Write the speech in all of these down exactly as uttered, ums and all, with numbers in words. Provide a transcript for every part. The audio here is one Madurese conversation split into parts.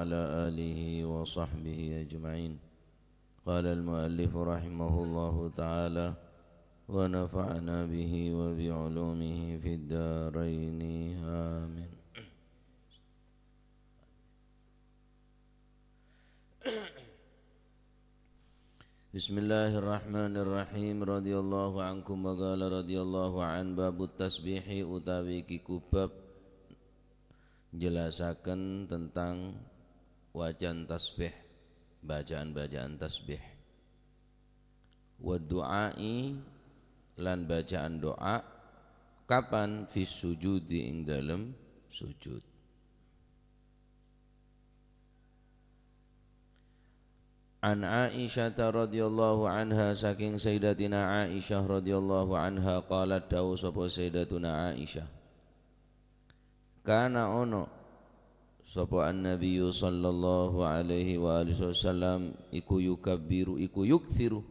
وعلى آله وصحبه أجمعين. قال المؤلف رحمه الله تعالى، ونفعنا به وبعلومه في الدارين. آمين. Bismillahirrahmanirrahim. Radhiyallahu ankum wa qala radhiyallahu an. Babut tasbihi utawi kiku bab jelasaken tentang wacan tasbih, bacaan-bacaan tasbih. Wa du'ai, lan bacaan doa, kapan? Fis sujudi, ing dalem sujud. An Aisyah radhiyallahu anha, saking Sayyidatina Aisyah radhiyallahu anha, qalat, dawuh sapa Sayyidatuna Aisyah, kana ono sapa an-Nabiyyu sallallahu alaihi wa alihi wasallam iku yukabbiru, iku yuktsiru,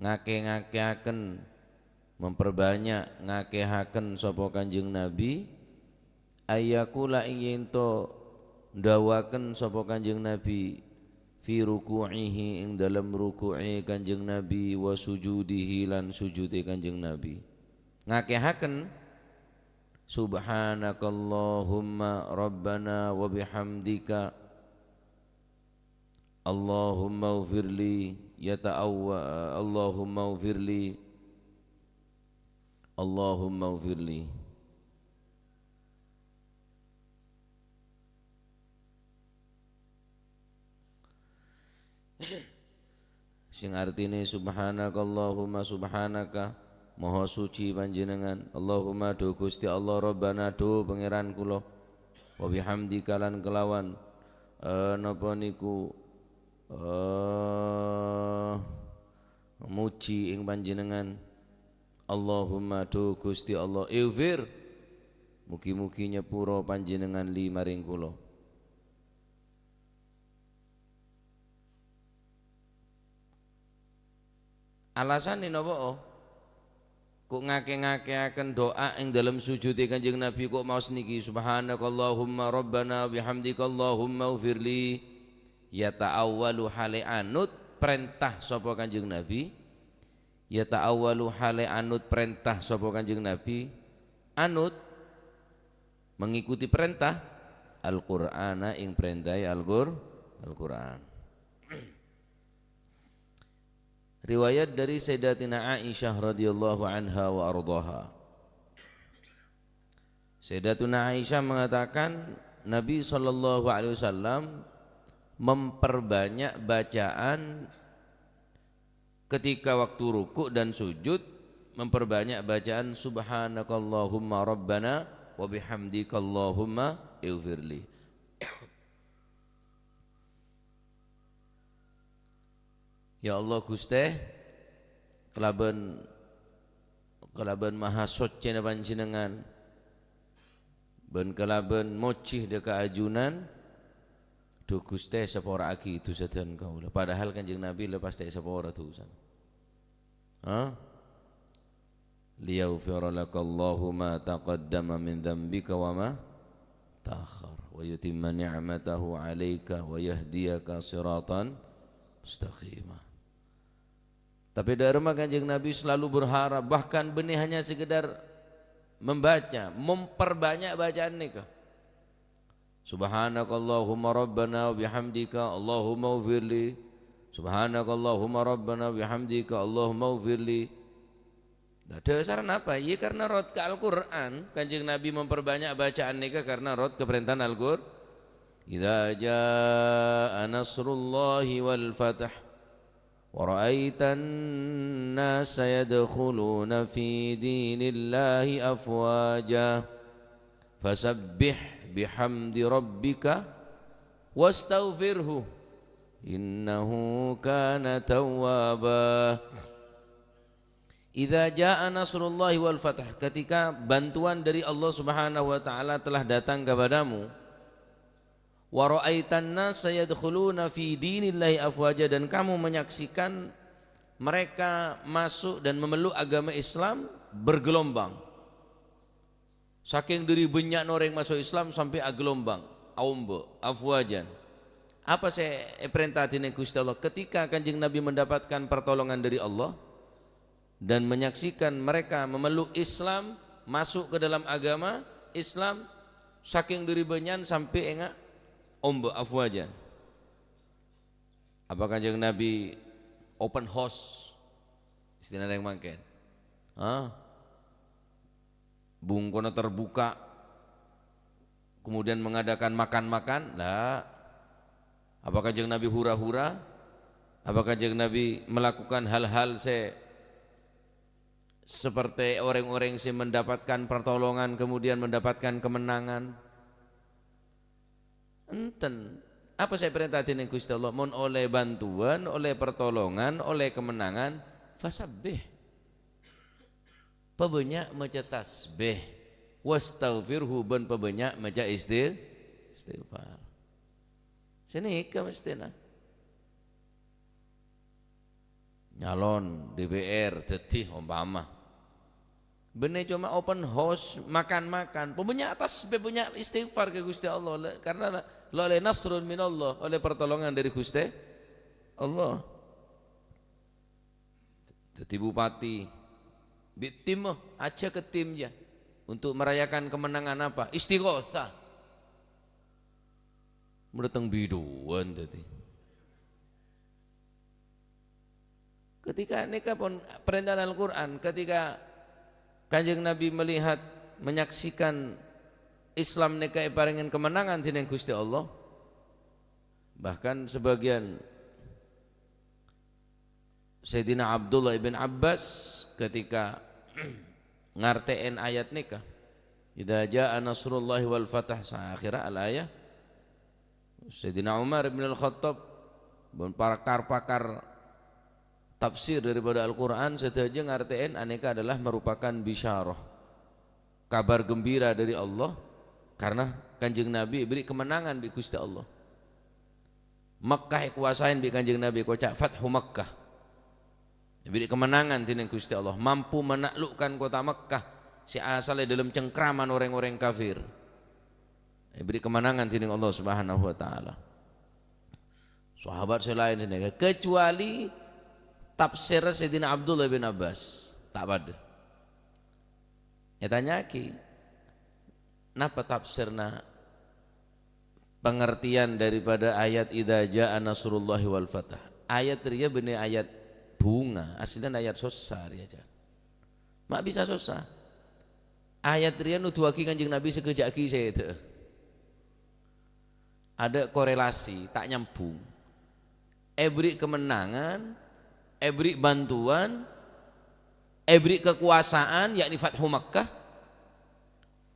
ngake-ngakeaken, memperbanyak, ngakehaken sapa Kanjeng Nabi, ayyakula, ing yen to ndawuwaken sapa Kanjeng Nabi, fi ruku'ihi, ing dalem ruku'e Kanjeng Nabi, wa sujudihi, lan sujude Kanjeng Nabi. Ngakehaken, "Subhanakallahumma rabbana wa bihamdika, Allahumma ufirli," ya ta'awwa, "Allahumma ufirli, Allahumma ufirli." Sing artine, "Subhanakallahumma, subhanaka, maha suci Panjenengan, Allahumma, dhu Gusti Allah, Rabbana, dhu Pangeran kula, wa bihamdika, lan kelawan, eh, napa niku, eh, muji ing Panjenengan, Allahumma, dhu Gusti Allah, ighfir, mugi-mugi nyepuro Panjenengan li maring kula." Alasanne napa, oh? Kok ngake-ngakeaken doa ing dalem sujudé Kanjeng Nabi kok maos niki, "Subhanakallahumma rabbana bihamdika Allahumma ufirli." Ya ta'awwalu hale anut perintah sapa Kanjeng Nabi. Ya ta'awwalu hale anut perintah sapa Kanjeng Nabi. Anut, mengikuti perintah Al-Qur'ana ing perintahe Al-Qur-, Al-Qur'an. Riwayat dari Sayyidatina Aisyah radhiyallahu anha wa ardhaha. Sayyidatuna Aisyah mengatakan, Nabi sallallahu alaihi wasallam memperbanyak bacaan ketika waktu ruku' dan sujud, memperbanyak bacaan, "Subhanakallahumma rabbana wa bihamdikallahumma ighfirli." Ya Allah, Guste, kalaban, kalaban maha soccena Panjennengngan, ban kalaban mojji dha kaajunan, dhu Guste, sapora'agi dusana kaula. Padahal Kanjeng Nabi la pas ta' sapora dusana. Ha? "Liyaghfira laka Allahu ma taqaddama min dzambika wa ma ta'akhkhar, wa yutimma ni'matahu 'alaika, wa yahdiyaka siratan mustaqima." Tapi dâ' remma Kanjeng Nabi selalu berharap, bahkan bânnè hanya sekedar membaca, memperbanyak bacaan nèka. "Subhanakallahumma rabbana wa bihamdika, Allahumma ufirli. Subhanakallahumma rabbana wa bihamdika, Allahumma ufirli." Nah, dasarnya apa? Ya, karena rot ka Al-Qur'an, Kanjeng Nabi memperbanyak bacaan nèka karena rot ka parèntahan Al-Qur-, "Idza jaa nasrullahi wal fath, wa ra'aitan nasa yadkhuluna fi dinillahi afwaja." "Fasabbih bihamdi rabbika wastaghfirhu, innahu kana tawwaba." "Idza jaa nasrullahi wal fath," ketika bantuan dari Allah Subhanahu wa taala telah datang kepadamu, "wa ra'aitan nasa yadkhuluna fi dinillahi afwaja," dan kamu menyaksikan mereka masuk dan memeluk agama Islam bergelombang. Saking dhâri bânnya'na orèng maso' Islam sampè' agelombang, aomba', afwajan. Apa sè èparènta dhinèng Ghustè Allah? Ketika Kanjeng Nabi mendapatkan pertolongan dari Allah dan menyaksikan mereka memeluk Islam, masuk ke dalam agama Islam, sakèng dhâri bânnya'an sampè' enga' omba' afwajan. Apa Kanjeng Nabi open house? Istilana rèng mangkèn. Hah? Bungkona terbuka, kemudian mengadakan makan-makan? La. Apa Kanjeng Nabi hura-hura? Apa Kanjeng Nabi melakukan hal-hal sè seperti orang-orang sè mendapatkan pertolongan, kemudian mendapatkan kemenangan? Enten. Apa sè èparènta dhinèng Ghustè Allah? Mon ollè bantuan, ollè pertolongan, ollè kemenangan, fasabbih. Pabânnya' maca tasbih. Wastaghfirhu, bân pabânnya' maca isti-, istighfar. Sanèka mesthèna. Nyalon D P R dhâddhi ompama. Bânnè coma open house, makan-makan. Pabânnya' tasbih, bânnya' istighfar ka Ghustè Allah. La-, karena la-, la ollè nasrun minallah, ollè pertolongan dari Ghustè Allah. Dhâddhi bupati, bi' tim, oh, ajâ ka tim, ya. Untuk merayakan kemenangan apa? Istighosah. Mula teng biduan dhâddhi. Ketika nèka pon parènta'an Al-Qur'an, ketika Kanjeng Nabi melihat, menyaksikan Islam nèka èparèngè kemenangan dhinèng Ghustè Allah, bahkan sebagian Sayyidina Abdullah ibn Abbas ketika ngartè'è ayat nèka, "Idza jaa nasrullahi wal fath," saakhirra al-ayah, Sayyidina Umar ibn al-Khattab bân pakar-pakar tafsir daripada Al-Qur'an sadhâjâ ngartè'è anèka adalah merupakan bisyarah, kabar gembira dari Allah, karena Kanjeng Nabi èbèrri' kemenangan bi' Ghustè Allah. Mekkah èkowasaè bi' Kanjeng Nabi, èkoca' Fathu Mekkah. Èbèrri' kemenangan dhinèng Ghustè Allah, mampu menaklukkan kota Mekkah sè asalla è dâlem cengkraman orèng-orèng kafir. Èbèrri' kemenangan dhinèng Allah Subhanahu wa Ta'ala. Sahabat sè laèn sanèka, kecuali tafsir Sayyidina Abdullah bin Abbas, ta' padâ. Ètanya'aghi, napa tafsirna pengertian daripada ayat "Idza jaa nasrullahi wal fath"? Ayat rèya bânnè ayat bhunga, asllina ayat sossa rèya, jhâ'. Ma' bisa sossa. Ayat rèya nodhuwâghi Kanjeng Nabi sakejjhâ' aghi sèdhâ'â. Adâ' korelasi, ta' nyambhung. Èbèrri' kemenangan, èbèrri' bantuan, èbèrri' kakowasaèn, yakni Fathu Makkah.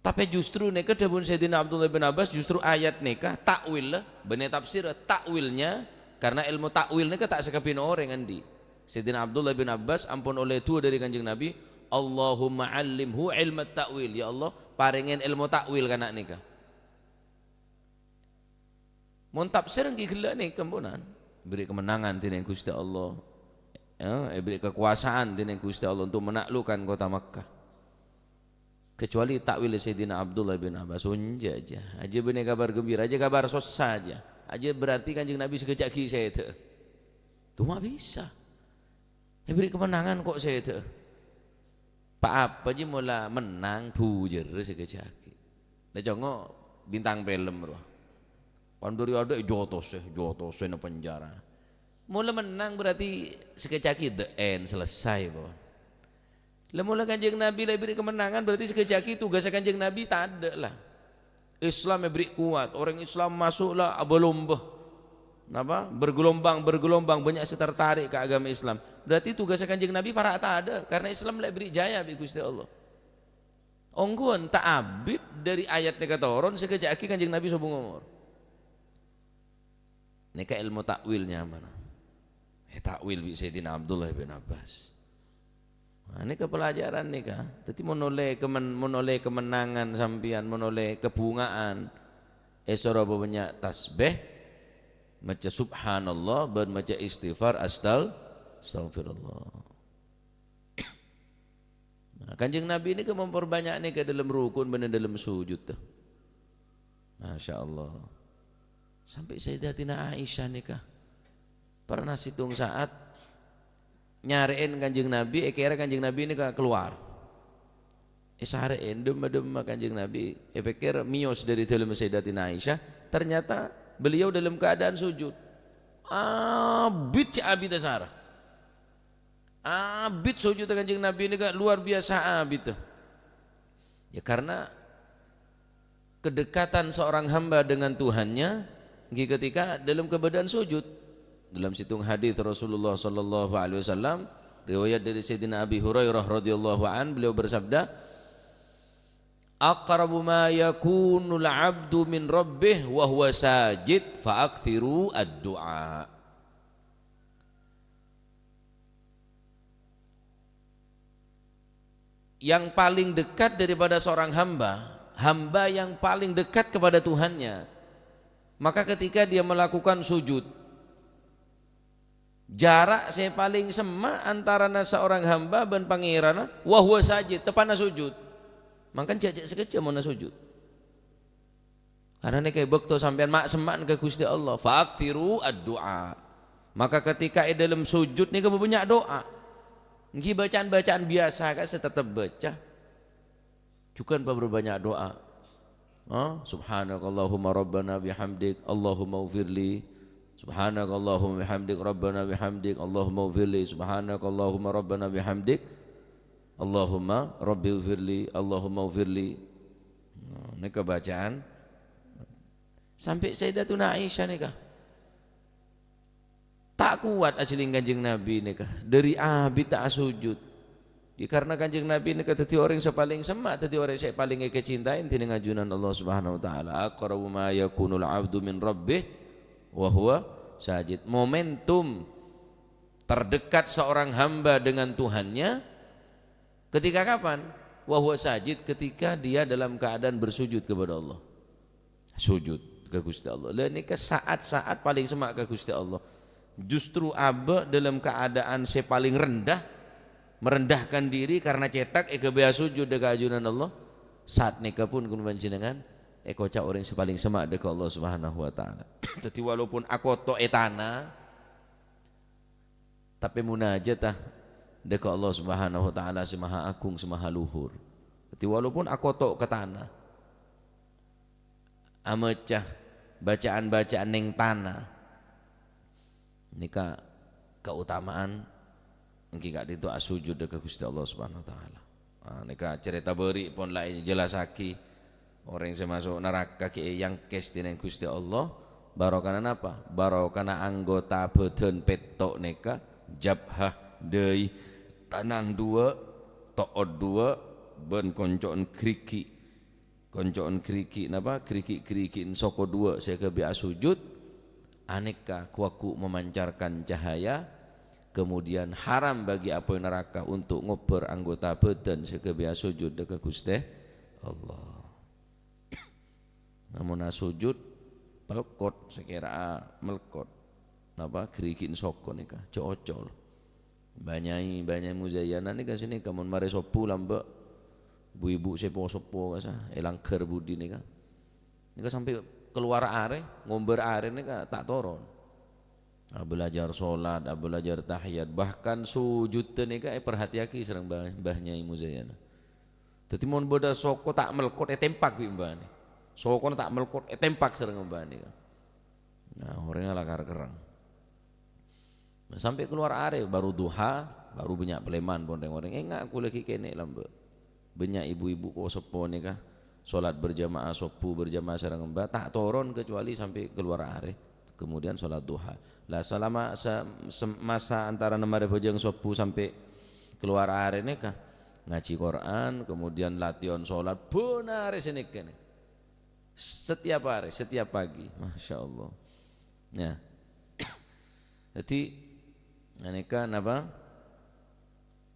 Tapè justru nèka dhâbuna Sayyidina Abdullah bin Abbas, justru ayat nèka ta'wil, bânnè tafsir ta'wilnya, karena èlmo ta'wil nèka ta' sakabbhiyânna orèng andi'. Sayyidina Abdullah bin Abbas ampon ollè du'a dâri Kanjeng Nabi, "Allahumma 'allimhu 'ilmat ta'wil." Ya Allah, parèngè èlmo ta'wil ka na' nèka. Mon tafsir ènggi ghellâ' nèka, amponan. Èbèrri' kemenangan dhinèng Ghustè Allah. Ya, èbèrri' kakowasaèn dhinèng Ghustè Allah untuk menaklukkan kota Makkah. Kecuali ta'wil Sayyidina Abdullah bin Abbas, "Oh, enjâ', jhâ'. Ajâ bânnè kabar gembira, ajâ kabar sossa, jhâ'. Ajâ berarti Kanjeng Nabi sakejjhâ' aghi sèdhâ'â." Coma bisa. Èbèrri' kemenangan ko' sèdhâ'â. Pa-apa jiyâ mola mennang, bhujârâ sakejjhâ' aghi. La congo' bintang film rowa. Pandori adâ' jotosè, jotosè neng penjara. Mola mennang berarti sakejjhâ' aghi the end, selesai, pon. La mola Kanjeng Nabi la èbèrri' kemenangan, berarti sakejjhâ' aghi tugasnya Kanjeng Nabi tadâ' la. Islam èbèrri' kowat, orèng Islam maso' la abâ-lombâ. Napa? Bergelombang, bergelombang, banyak sè tertarik ka agama Islam. Berarti tugasnya Kanjeng Nabi para' tadâ', karena Islam la èbèrri' jaya bi' Ghustè Allah. Ongghuwân ta' abit dâri ayat nèka toron, sakejjhâ' aghi Kanjeng Nabi sobung omor. Nèka èlmo ta'wil nyamana. Eh, ta'wil bi' Sayyidina Abdullah bin Abbas. Nah, nèka pelajaran nèka. Dhâddhi mon ollè kemen-, mon ollè kemenangan sampèyan, mon ollè kabhunga'an, èsoro bânnya' tasbih, maca subhanallah, bân maca istighfar, astag-, astagfirullah. Nah, Kanjeng Nabi nèka memperbanyak nèka dâlem rukun bân dâlem sujud, tuh. Masya Allah. Sampè' Sayyidatina Aisyah nèka pernah sèttong sa'at nyarè'è Kanjeng Nabi, èkèra Kanjeng Nabi nèka kalowar. Èsarè'è, dhimma-dhimma Kanjeng Nabi, èpèkkèr mèyos dâri dhâlemma Sayyidatina Aisyah, ternyata beliau dalam keadaan sujud. Abit sè abiddhâ sara. Abit sujud Kanjeng Nabi nèka luar biasa abiddhâ. Ya, karena kedekatan seorang hamba dengan Tuhannya, ngghi, ketika dalam keadaan sujud. Dalam sèttong hadis Rasulullah sallallahu alaihi wasallam, riwayat dari Sayyidina Abi Hurairah radhiyallahu an, beliau bersabda, "Aqrabu ma yakunul abdu min rabbih wa huwa sajid, fa aktsiru ad-du'a." Yang paling dekat daripada seorang hamba, hamba yang paling dekat kepada Tuhannya, maka ketika dia melakukan sujud, jarak sè palèng semma' antarana seorang hamba bân Pangèranna, wa huwa sajid, teppa'na sujud. Mangkana jhâ', jhâ' sakejjhâ' mon sujud. Karena nèka è bâkto sampèyan ma'-, semma'an ka Ghustè Allah, "Fa aktsiru ad-du'a." Maka ketika è dâlem sujud nèka bâbânnya' du'a. Ngghi bacaan-bacaan biyasa, ka', sè tettep bâca. Jhughân pabârbânnya' du'a. Ha? "Subhanakallahumma rabbana bihamdik, Allahumma ufirli." "Subhanakallahumma bihamdik, rabbana bihamdik, Allahumma ufirli." "Subhanakallahumma rabbana bihamdik, Allahumma rabbi ufirli, Allahumma ufirli." Nah, nèka bacaan. Sampè' Sayyidatuna Aisyah nèka ta' kowat ajhelling Kanjeng Nabi nèka, dâri abit ta' asujud. Ya, karena Kanjeng Nabi nèka dhâddhi orèng sè palèng semma', dhâddhi orèng sè palèng èkacintaè dèning ajunan Allah Subhanahu wa Ta'ala. "Aqrabu ma yakunul abdu min rabbih wa huwa sajid." Momentum terdekat seorang hamba dengan Tuhannya ketika kapan? Wa huwa sajid, ketika dia dalam keadaan bersujud kepada Allah. Sujud ka Ghustè Allah. Lah, nèka sa'at-sa'at palèng semma' ka Ghustè Allah. Justru abâ' dalam keadaan sè palèng rendah, merendahkan diri karena cètak èghâbây asujud dâ' ka ajunan Allah. Sa'at nèka pon, kaulâ panjhennengan èkoca' orèng sè palèng semma' dâ' ka Allah Subhanahu wa Ta'ala. Dhâddhi, walaupun akoto' è tana, tapè munajata dâ' ka Allah Subhanahu wa Ta'ala sè maha agung, sè maha luhur. Dhâddhi, walaupun akoto' ka tana, amaca bacaan-bacaan neng tana, nèka kaotamaan èngghi ka'dinto asujud dâ' ka Ghustè Allah Subhanahu wa Ta'ala. Ah, nèka carèta bâri' pon la èjellassaghi. Orèng sè maso' naraka ghi' èyangkès dèning Ghustè Allah. Barokana napa? Barokana anggota bhâdhân pètto' nèka, jabhah, dâi, tanang duwâ', to'ot duwâ', bân konco'en ghârighi'. Konco'en ghârighi' napa? Ghârighi'-ghârighi'en soko duwâ' sè èghâbây asujud, anèka ghu-lagghu memancarkan cahaya, kemudian haram bagi apoy naraka untuk ngobbhâr anggota bhâdhân sè èghâbây asujud dâ' ka Ghustè Allah. Namong asujud pelkot, sakèra melkot, napa, ghârighi'en soko nèka, jhâ' ocol. Bâ' Nyai, Bâ' Nyai Muzayyana nèka sè nèka mon marè sobbhu lambâ', bu-ibu sè po-, sè po-, kasa, è langghâr budi nèka. Nèka sampè' kalowar arè, ngombâr arè nèka ta' toron. Abhâlâjhâr solat, abhâlâjhâr tahiyat, bahkan sujudda nèka èparhatèyaghi sareng Mbah, Mbah Nyai Muzayyana. Dhâddhi, mon bâdâ soko ta' melkot, ètempak bi' mbahna. Sokona ta' melkot, ètempak sareng mbahna. Nah, orèngnga la kar-kerrang. Nah, sampè' kalowar arè, bhuru duha, bhuru bânnya' palèman pon rèng-orèng. Enga', aku lagi kènè' lambâ'. Bânnya' ibu-ibu po-, seppo nèka, solat berjamaah, sobbhu berjamaah sareng mbah, ta' toron kecuali sampè' kalowar arè. Kemudian solat duha. Lah, salama sa-, sem-, masa antarana marè bhâjâng sobbhu sampè' kalowar arè nèka, ngajhi Qur'an, kemudian latihan solat, bân arè sè nèka nè. Setiap hari, setiap pagi. Masya Allah. Ya. Jadi, nèka napa?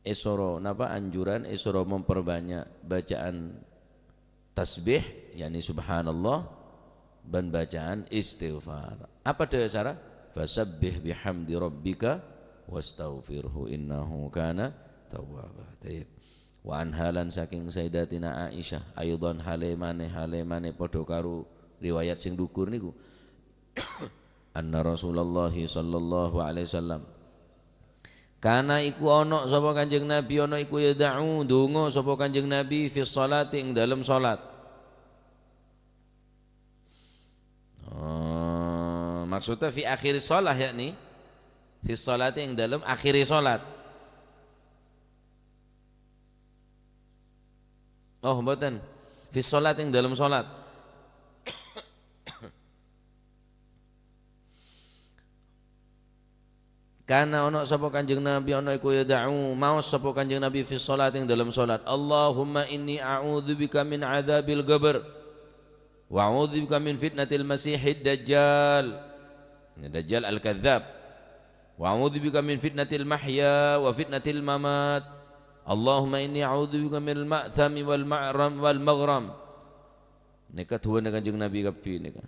Èsoro, napa, anjuran èsoro memperbanyak bacaan tasbih, yakni subhanallah, bân bacaan istighfar. Apa dhâsarra? "Fasabbih bihamdi rabbika wastaghfirhu innahu kana tawwaba." Tayyib. Wa anha, lan sakèng Sayyidatina Aisyah, aidhan, halè manè, halè manè padâ karo riwayat sè dhukur nèko. Anna Rasulullah sallallahu alaihi wasallam, kana iku ono sapa Kanjeng Nabi, ono iku yad'u, ndonga sapa Kanjeng Nabi, fis sholati, ing dalem salat. Oh, maksudnya fi akhir shalah, yakni fis sholati, ing dalem akhiri salat. Oh, mboten. Fis sholati, ing dalem salat. Kana ono sapa Kanjeng Nabi, ono iku yad'u, maos sapa Kanjeng Nabi fis sholati, ing dalem salat. "Allahumma inni a'udzubika min adzabil qabr, wa a'udzubika min fitnatil masihid dajjal." Ini Dajjal al-Kadzdzab. "Wa a'udzubika min fitnatil mahya wa fitnatil mamat. Allahumma inni a'udzubika minal ma'thami wal ma'ram wal maghram." Nèka du'ana Kanjeng Nabi kabbhi nèka.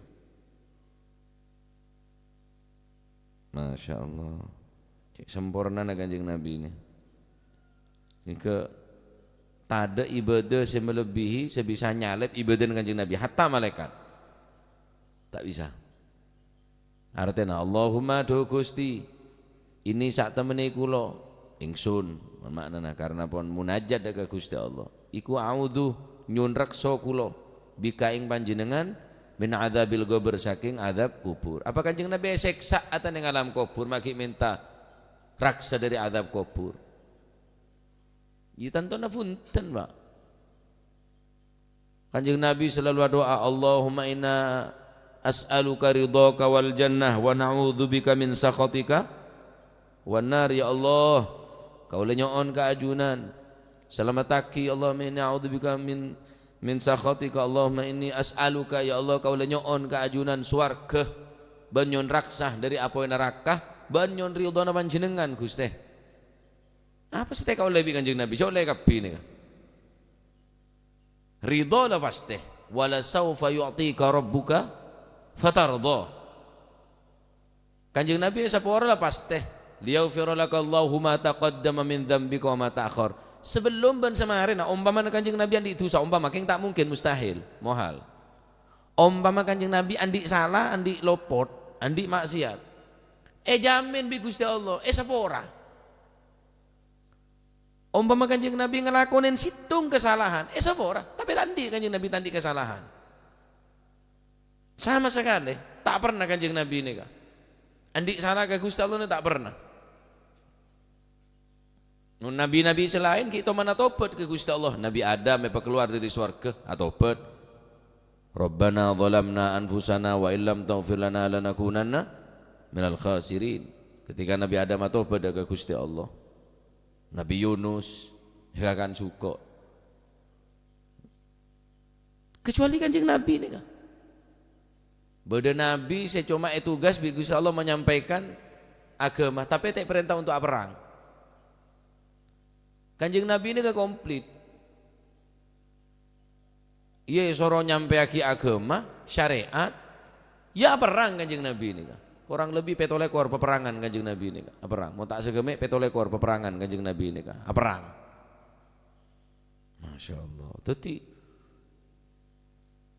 Masya Allah. Cè' sampornana Kanjeng Nabi ini. Sehingga tadâ' ibadah sè malebbihi sè bisa nyalèp ibadahna Kanjeng Nabi. Hatta malaikat. Ta' bisa. Artèna, "Allahumma, dhu Gusti, ini satemmenè kaulâ, ingsun," ma'nana karena pon munajat dâ' ka Gusti Allah. Iku a'udzu, nyo'on raksa kaulâ, bika ing panjhennengngan, min adzabil qabr, saking adzab kubur. Apa Kanjeng Nabi èsèksa' atèna ing alam kubur, ma' ghi' mènta raksa dâri adzab kubur? Ya, tantona bhunten, Pak. Kanjeng Nabi selalu adu'a, "Allahumma inna as'aluka ridhaka wal jannah wa na'udzubika min sakhatika wan nar." Ya Allah, kaulâ nyo'on ka ajunan, salamettaghi, Allahumma inni a'udzubika min, min sakhatika. Allahumma inni as'aluka, ya Allah, kaulâ nyo'on ka ajunan sowarghâ, bân nyo'on raksa dâri apoy naraka, bân nyo'on ridhona Panjhennengngan, Ghustè. Apa sè èkaollè bi' Kanjeng Nabi? Sè ollè kabbhi nèka. Ridho la pastè. "Wala saufa yu'tika rabbuka fatardha." Kanjeng Nabi èsapora la pastè. "Liyaghfira laka Allahu ma taqaddama min dzambika wa ma ta'akhkhar." Sebelum bân samarèna, ompamana Kanjeng Nabi andi' dhusa, ompama, kèng ta' mungkin, mustahil, mohal. Ompama Kanjeng Nabi andi' sala, andi' lopot, andi' ma'siyat, èjhâmin bi' Ghustè Allah, èsapora. Ompama Kanjeng Nabi ngalakonè sèttong kasalahan, èsapora. Tapè ta' andi' Kanjeng Nabi ta' andi' kasalahan. Sama sakalè, ta' pernah Kanjeng Nabi nèka andi' sala ka Ghustè Allah, ta' pernah. Mon nabi-nabi sè laèn ghi' tomana tobat ka Ghustè Allah. Nabi Adam èpakalowar dâri sowarghâ, atobat. "Rabbana zalamna anfusana wa illam taghfir lana lanakunanna minal khasirin." Ketika Nabi Adam atobat dâ' ka Ghustè Allah. Nabi Yunus, èkakan soko'. Kecuali Kanjeng Nabi nèka. Bâdâ nabi sè coma ètugas bi' Ghustè Allah menyampaikan aghâma, tapè ta' èparènta untuk aperrang. Kanjeng Nabi nèka komplit. Iyâ, èsoro nyampèyaghi aghâma, syarè'at, iyâ aperrang Kanjeng Nabi nèka. Korang lebbi pètto lèkor paperrangan Kanjeng Nabi nèka, aperrang. Mon ta' saghâmè' pètto lèkor paperrangan Kanjeng Nabi nèka, aperrang. Masya Allah. Dhâddhi,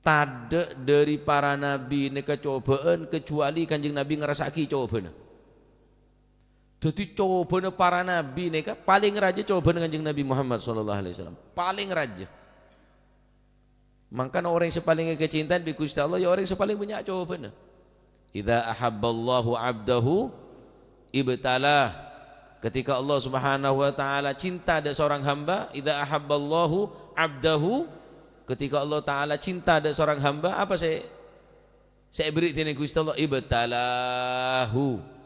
tadâ' dâri para nabi nèka cobâ'ân, kecuali Kanjeng Nabi ngarassa'aghi cobâna. Dhâddhi, cobâna para nabi nèka palèng rajâ cobâna Kanjeng Nabi Muhammad sallallahu alaihi wasallam. Palèng rajâ. Mangkana orèng sè palèng èkacintaè bi' Ghustè Allah, ya orèng sè palèng bânnya' cobâna. "Idza ahabballahu abdahu ibtalah." Ketika Allah Subhanahu wa Ta'ala cinta dâ' seorang hamba, "Idza ahabballahu abdahu," ketika Allah Ta'ala cinta dâ' seorang hamba, apa sè, sè èberri' dâ' Ghustè Allah? "Ibtalahu."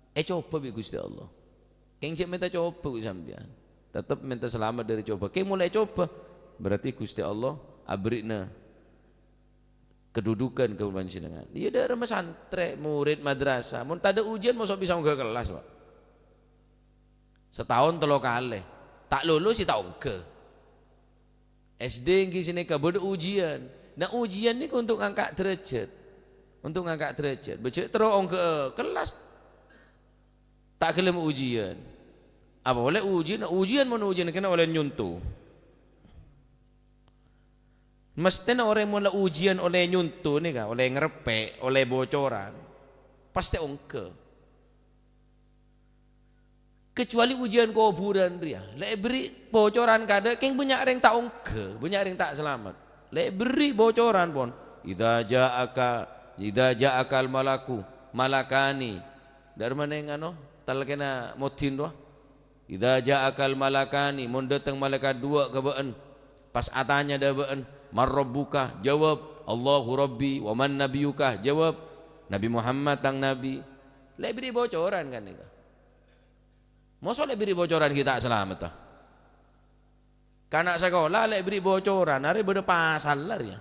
Ècobâ bi' Ghustè Allah. Kèng cè' mènta cobâ bi' sampèyan. Tetep mènta salamet dâri cobâ. Kèng molaè cobâ, berarti Ghustè Allah aberri'na kedudukan ka panjhennengngan. Iyâ, dâ' remma santrè, murid madrasah. Mon tadâ' ujian, moso' bisa ongghâ kellas, Pak. Sataon tello kalè. Ta' lulus, ya ta' ongghâ. S D ènggi sanèka bâdâ ujian. Nah, ujian nèko untuk ngangka' derajat. Untuk ngangka' derajat. Bâjâ' terro ongghâ kellas. Ta' ghellem ujian. Apa polè ujian? Nah, ujian mon ujian kèng ollè nyonto. Mesthèna orèng mon la ujian ollè nyonto nèka, ollè ngarèpè', ollè bocoran, pastè ongghâ. Kecuali ujian kobhurân rèya, la èberri' bocoran kadhâ', kèng bânnya' rèng ta' ongghâ, bânnya' rèng ta' salamet. La èberri' bocoran, pon. "Idza ja'aka, idza ja'akal malaku, malakani." Dâ'remma nèng ano, talkèna moddhin rowa. "Idza ja'akal malakani," mon dâteng malaèkat duwâ' ka bâ'ân, pas atanya dâ' bâ'ân, "Man rabbuka?" Jawab, "Allahu rabbi." "Wa man nabiyyuka?" Jawab, "Nabi Muhammad tang nabi." La èberri' bocoran kan nèka. Mosok la èberri' bocoran ghi' ta' salamet, ta? Kana' sakola la èberri' bocoran, arè bâdâ pasalla rèya.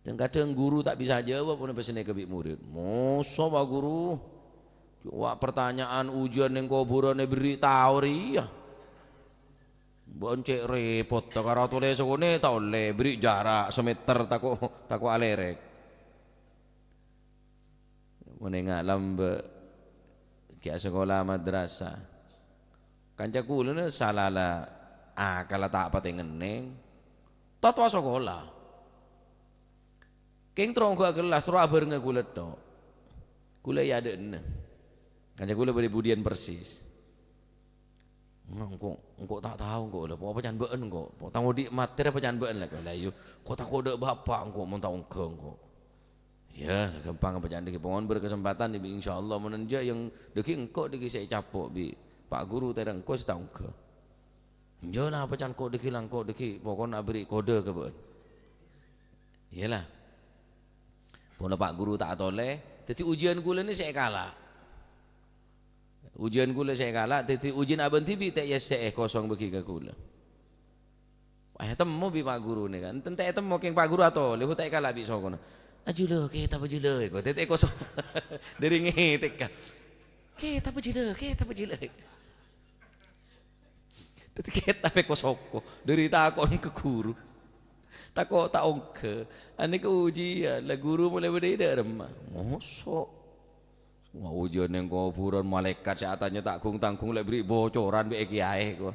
Kadhâng-kadhâng guru ta' bisa jawab, ono pèssèna ka bi' murid. "Mosok, Pak Guru? Coba pertanyaan ujian neng kobhurân èberri' tao rèya." Bâ'ân cè' rèpot, ta' karo tolè sakonè' ta' ollè, èberri' jhârâ' samèter tako', tako' alèrèk. Mon è nga' lambâ' ghi' asakola madrasah. Kanca kulâ nè sala la akalla ta' patè ngennèng. Totowa sakola. Kèng terro ongghuwâ kellas, terro abhârengnga kulâ tho'. Kulâ è adâ'na. Kanca kulâ bâdâ budiyân persis. Engko', engko' ta' tao engko', lha, apa can bâ'ân engko'? Tang odi' materi apa can bâ'ân, lha, lha, iyâ, engko' tako' dâ' bapa' engko' mon ta' ongghâ engko'. Iyâ, ghâmpang apa can dhâggi', pokokna bâri' kasempatan, bi' insyaallah mon enjâ' yang dhâggi' engko' dhâggi' sè ècapo' bi' Pak Guru terro engko' sè ta' ongghâ. Enjâ' la apa can engko' dhâggi' la engko' dhâggi', pokokna abhâri' kodhâ ka bâ'ân. Iyâ la. Pon Pak Guru ta' atolè, dhâddhi ujian kulâ nè sè èkala'. Ujian kulâ sè èkala', dhâddhi ujian abâ'na dhibi' ta' èyessè'è kosong bâgi ka kulâ. Wah, ètemmo bi' Pak Guru nè kan. Enten ta' ètemmo kèng Pak Guru atolè, bu ta' èkala' bi' sokona. "Ajulâ, kètab ajulâ," èko, dhâddhi kosong. Dâri ngètèk ka. "Kètab ajulâ, kètab ajulâ." Dhâddhi kètab èkosoko, dâri tako'en ka guru. Tako' ta' ongghâ. Anèka ujian, la guru molaè bâdâ è dâ'remma. Mosok. Wah, ujian neng kobhurân, malaèkat sè atanya ta' gung-tanggung la èberri' bocoran bi' kèyaè, ko.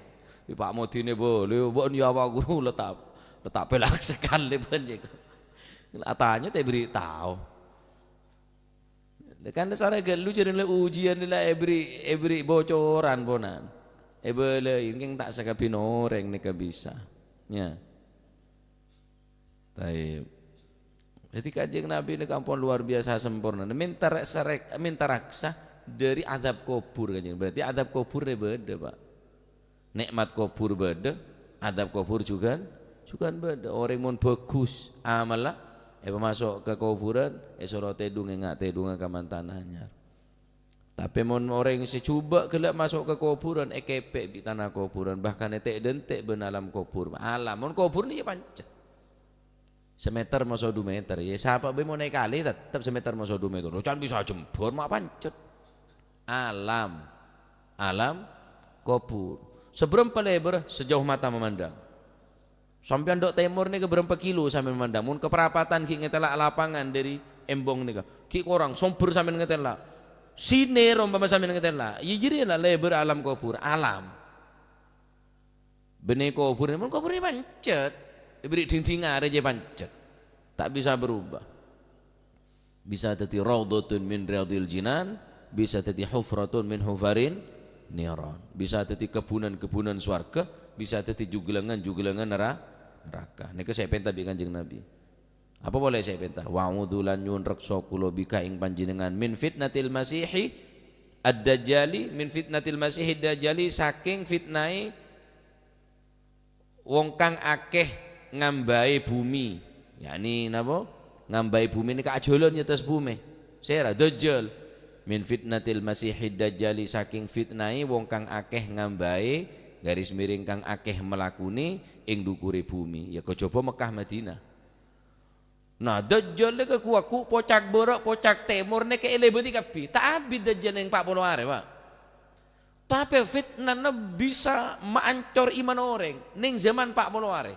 Bi' Pak Modinè bâli, bâ'ân ya Pak Guru, la ta', la ta' pèlak sakalè bâ'ân, jâ'. Atanya ta' èberri' tao. Kan sara ghâllu jârèya la ujian la èberri', èberri' bocoran ponan. Èbâlâi, kèng ta' sakabbhiyânna orèng nèka bisa. Ya. Taib. Jadi Kanjeng Nabi nèka ampon luar biasa sempurna. Mènta re-, serek-, mènta raksa dâri adab kobhur, Kanjeng. Berarti adab kobhur rè bâdâ, Pak. Nè'mat kobhur bâdâ, adab kobhur jhughân, jhughân bâdâ. Orèng mon bhâghus amalla, èpamaso' ka kobhurân, èsoro tèdhung, ènga' tèdhungnga ka mantan anyar. Tapè mon orèng sè jhubâ' ghellâ' maso' ka kobhurân, èkèpè' bi' tana kobhurân, bahkan ètè'-dântè' bân alam kobhur. Alam, mon kobhur nè ya pancet. Samèter maso' du mèter, ya, sapa bhâi mon èkalè, tettep samèter maso' du mèter. Lo, can bisa jembhâr, ma' pancet. Alam, alam kobhur. Sabârâmpa lèbârrâ? Sejauh mata memandang. Sampèyan dâ' tèmor nèka bârâmpa kilo sampèyan memandang? Mon ka parapatan ghi' ngatèla' lapangan dâri embong nèka, ghi' korang sombher sampèyan ngatèla'. Sinèr ompama sampèyan ngatèla', ya jârèya la lèbâr alam kobhur, alam. Bânnè kobhur, mon kobhur rè pancet. Èberri' dhing-dhing arè jâ pancet. Ta' bisa berubah. Bisa dhâddhi raudhatun min riyadhil jinan, bisa dhâddhi hufratun min hufarin niran. Bisa dhâddhi kebbhunan-kebbhunan sowarghâ, bisa dhâddhi jhughâlângan-jhughâlângan nera-, neraka. Nèka sè èpènta bi' Kanjeng Nabi. Apa polè sè èpènta? "Wa'udzu, lan nyuwun reksa kaulâ, bika, ing panjhennengngan, min fitnatil masihi ad-dajjali, min fitnatil masihi ad-dajjali, sakèng fitnaè wong kang akèh ngambâi bhumè." Yakni napa? Ngambâi bhumè nèka ajhâlân è attas bhumè. Sèra? Dajjal. "Min fitnatil masihid dajjali," sakèng fitnaè wong kang akèh ngambâi, garis miring, kang akèh malakonè ing dhukurè bhumè. Ya, kajhubâ Mekkah Madinah. Nah, Dajjal nèka ghu-, ghu pocak bârâ', pocak tèmor nèka èlèbâdhi kabbhi. Ta' abit Dajjal neng pa' polo arè, Pak. Tapè fitnana bisa maancor iman orèng neng zaman pa' polo arè.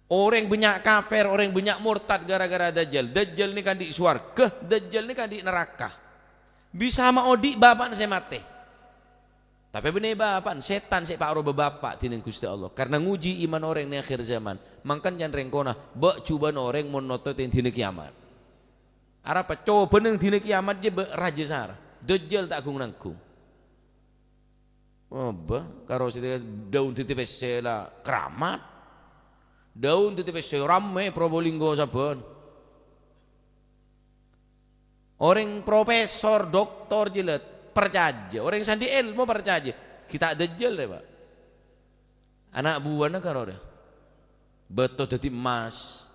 Orèng bânnya' kafir, orèng bânnya' mortad ghârâ-ghârâ Dajjal. Dajjal nèka andi' sowarghâ, Dajjal nèka andi' naraka. Bisa maodi' bapa'na sè matè. Tapè bânnè bapa'na, sètan sè èparowa bapa' dhinèng Ghustè Allah. Karna ngojhi iman orèng neng akhir zaman. Mangkana can rèng kona, bâ' jhubâ'na orèng mon noto tèndhina kiyamat. Arapa cobâna neng dina kiyamat jiyâ bâ' rajâ sara. Dajjal ta' gung-nanggung. Obâ, karo sè dhâddhi pèssè la keramat. Dhâddhi pèssè rammè Probolinggo sabbhân. Orèng profesor, doktor jiyâ la parcajâ. Orèng sè andi' èlmo parcajâ. Ghi' ta' dajjal, yâ, Pak. Ana' buwâna karo rèya. Bâto dhâddhi emmas.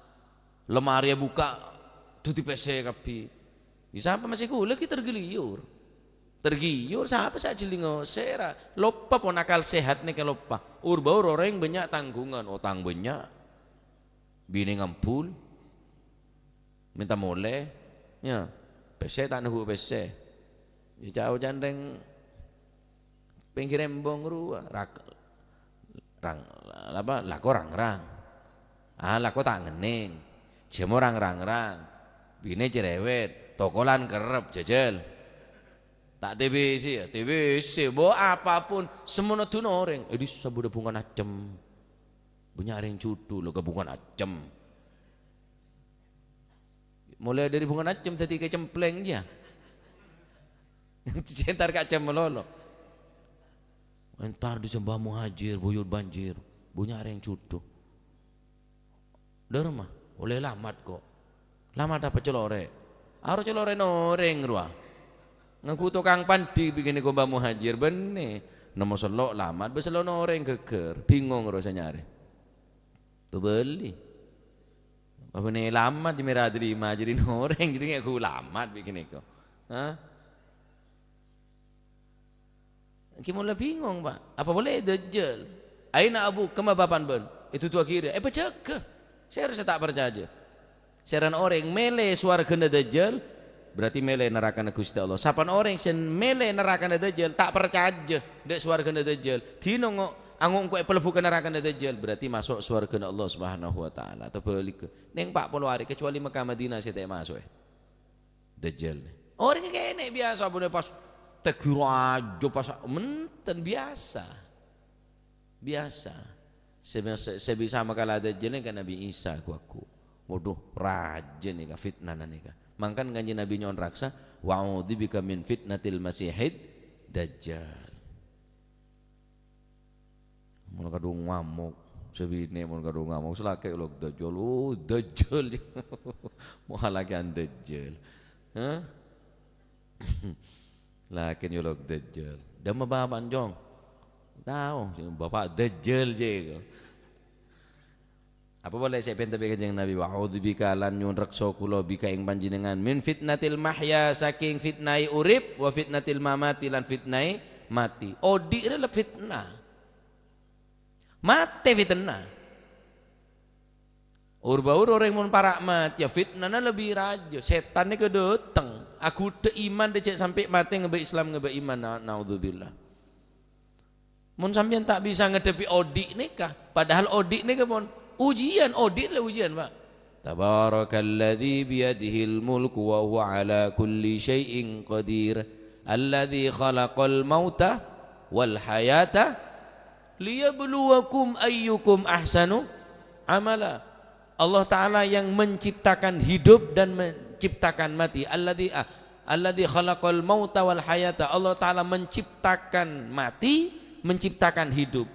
Lemarè èbukka' dhâddhi pèssè kabbhi. Yâ, sapa masè ghulâ ghi' tergeliyor. Tergiur, sapa sè ajhellingo? Sèra. Loppa pon akal sehat nèka loppa. Ur-bâur orèng bânnya' tanggungan, otang bânnya'. Binè ngambul. Mènta molè. Yâ. Pèssè ta' nèghu pèssè. Yâ, ca'-oca'an rèng pèngghir embong rowa. Rak-, rang-, apa, lako rang-rang. Ah, lako ta' ngennèng. Jhâmo rang-rang-rang. Binè cerewet. Tokolan kerrep, jajal. Ta' T B C, yâ? T B C, bo, apapun. Semmono duna orèng. Eh, dissa bâdâ bhungkana cem. Bânnya' rèng jhudhu, lo, ka bhungkana cem. Mulai dhâri bhungkana cem dhâddhi kecempleng, yâ. Entar ka cem malolo. Entar dissa Mbah Muhajir, buyut banjir. Bânnya' rèng jhudhu. Dârma, ollè lamat, ko'. Lamat apa, colorè'? Aro colorè'na orèng, rowa. Ngangghu tokang pandi bi' ghânèka Mbah Muhajir, bânnè. Nemmo sello' lamat, bâ' sello'na orèng ghâggâr. Bingong, rowa, sè nyarè. Bâbâli. Apa nè lamat, jâ' mèra dâlima, jârèya orèng, jârèya ngangghu lamat bi' ghânèka. Hah? Ghi' mola bingong, Pak. Apa polè Dajjal? "Aina abu, kemma bapa'na bâ'na?" Èdhudhuwaghi rèya. Èpajâgâ. Sèra sè ta' parcajâ. Sèrana orèng mèlè sowarghâna Dajjal, berarti mèlè narakana Ghustè Allah. Sapana orèng sè mèlè narakana Dajjal, ta' parcajâ dâ' sowarghâna Dajjal. Dina ngo-, ango' engko' èpalebbu ka narakana Dajjal, berarti maso' sowarghâna Allah Subhanahu wa Ta'ala. Tabâligghâ. Neng pa' polo arè, kecuali Mekah Madinah sè ta' maso'è. Dajjal. Orèng kènè' biyasa, bânnè pas teghi rajâ, pas menten biyasa. Biyasa. Sè, sè, sè bisa makala Dajjal nèka Nabi Isa, ghu-, ghu. Waduh, rajâ nèka fitnana nèka. Mangkana Kanjeng Nabi nyo'on raksa, "Wa'udzubika min fitnatil masihid dajjal." Mon kadhung ngamok, sè binè' mon kadhung ngamok, sè lakè' olok Dajjal, "Oh, Dajjal." Mo' alakè'an Dajjal. Hah? Lakè' nyolok Dajjal. Dâmma bapa'na, Cong? Tao, bapa' Dajjal, jè. Apa polè sè èpènta bi' Kanjeng Nabi, "Wa'udzubika, lan nyo'on raksa kaulâ, bika ing panjhennengngan, min fitnatil mahya, sakèng fitnaè urip, wa fitnatil mamati, lan fitnaè matè." Odi' rèya la fitna. Matè fitna. Ur-bâur orèng mon para' matè, yâ fitnana lebbi rajâ. Sètan nèka dâteng, aghudhâ iman dâ' jhâ' sampè' matè ngabâ Islam, ngabâ iman. Na-, naudzubillah. Mon sampèyan ta' bisa ngadhebbhi odi' nèka, padahal odi' nèka pon ujian, odi' la ujian, Pak. "Tabarakalladzi biyadihil mulku wa huwa ala kulli syai'in qadir. Alladzi khalaqal mauta wal hayata liyabluwakum ayyukum ahsanu amala." Allah Ta'ala yang menciptakan hidup dan menciptakan mati. Alladzi, ah, alladzi khalaqal mauta wal hayata. Allah Ta'ala menciptakan mati, menciptakan hidup.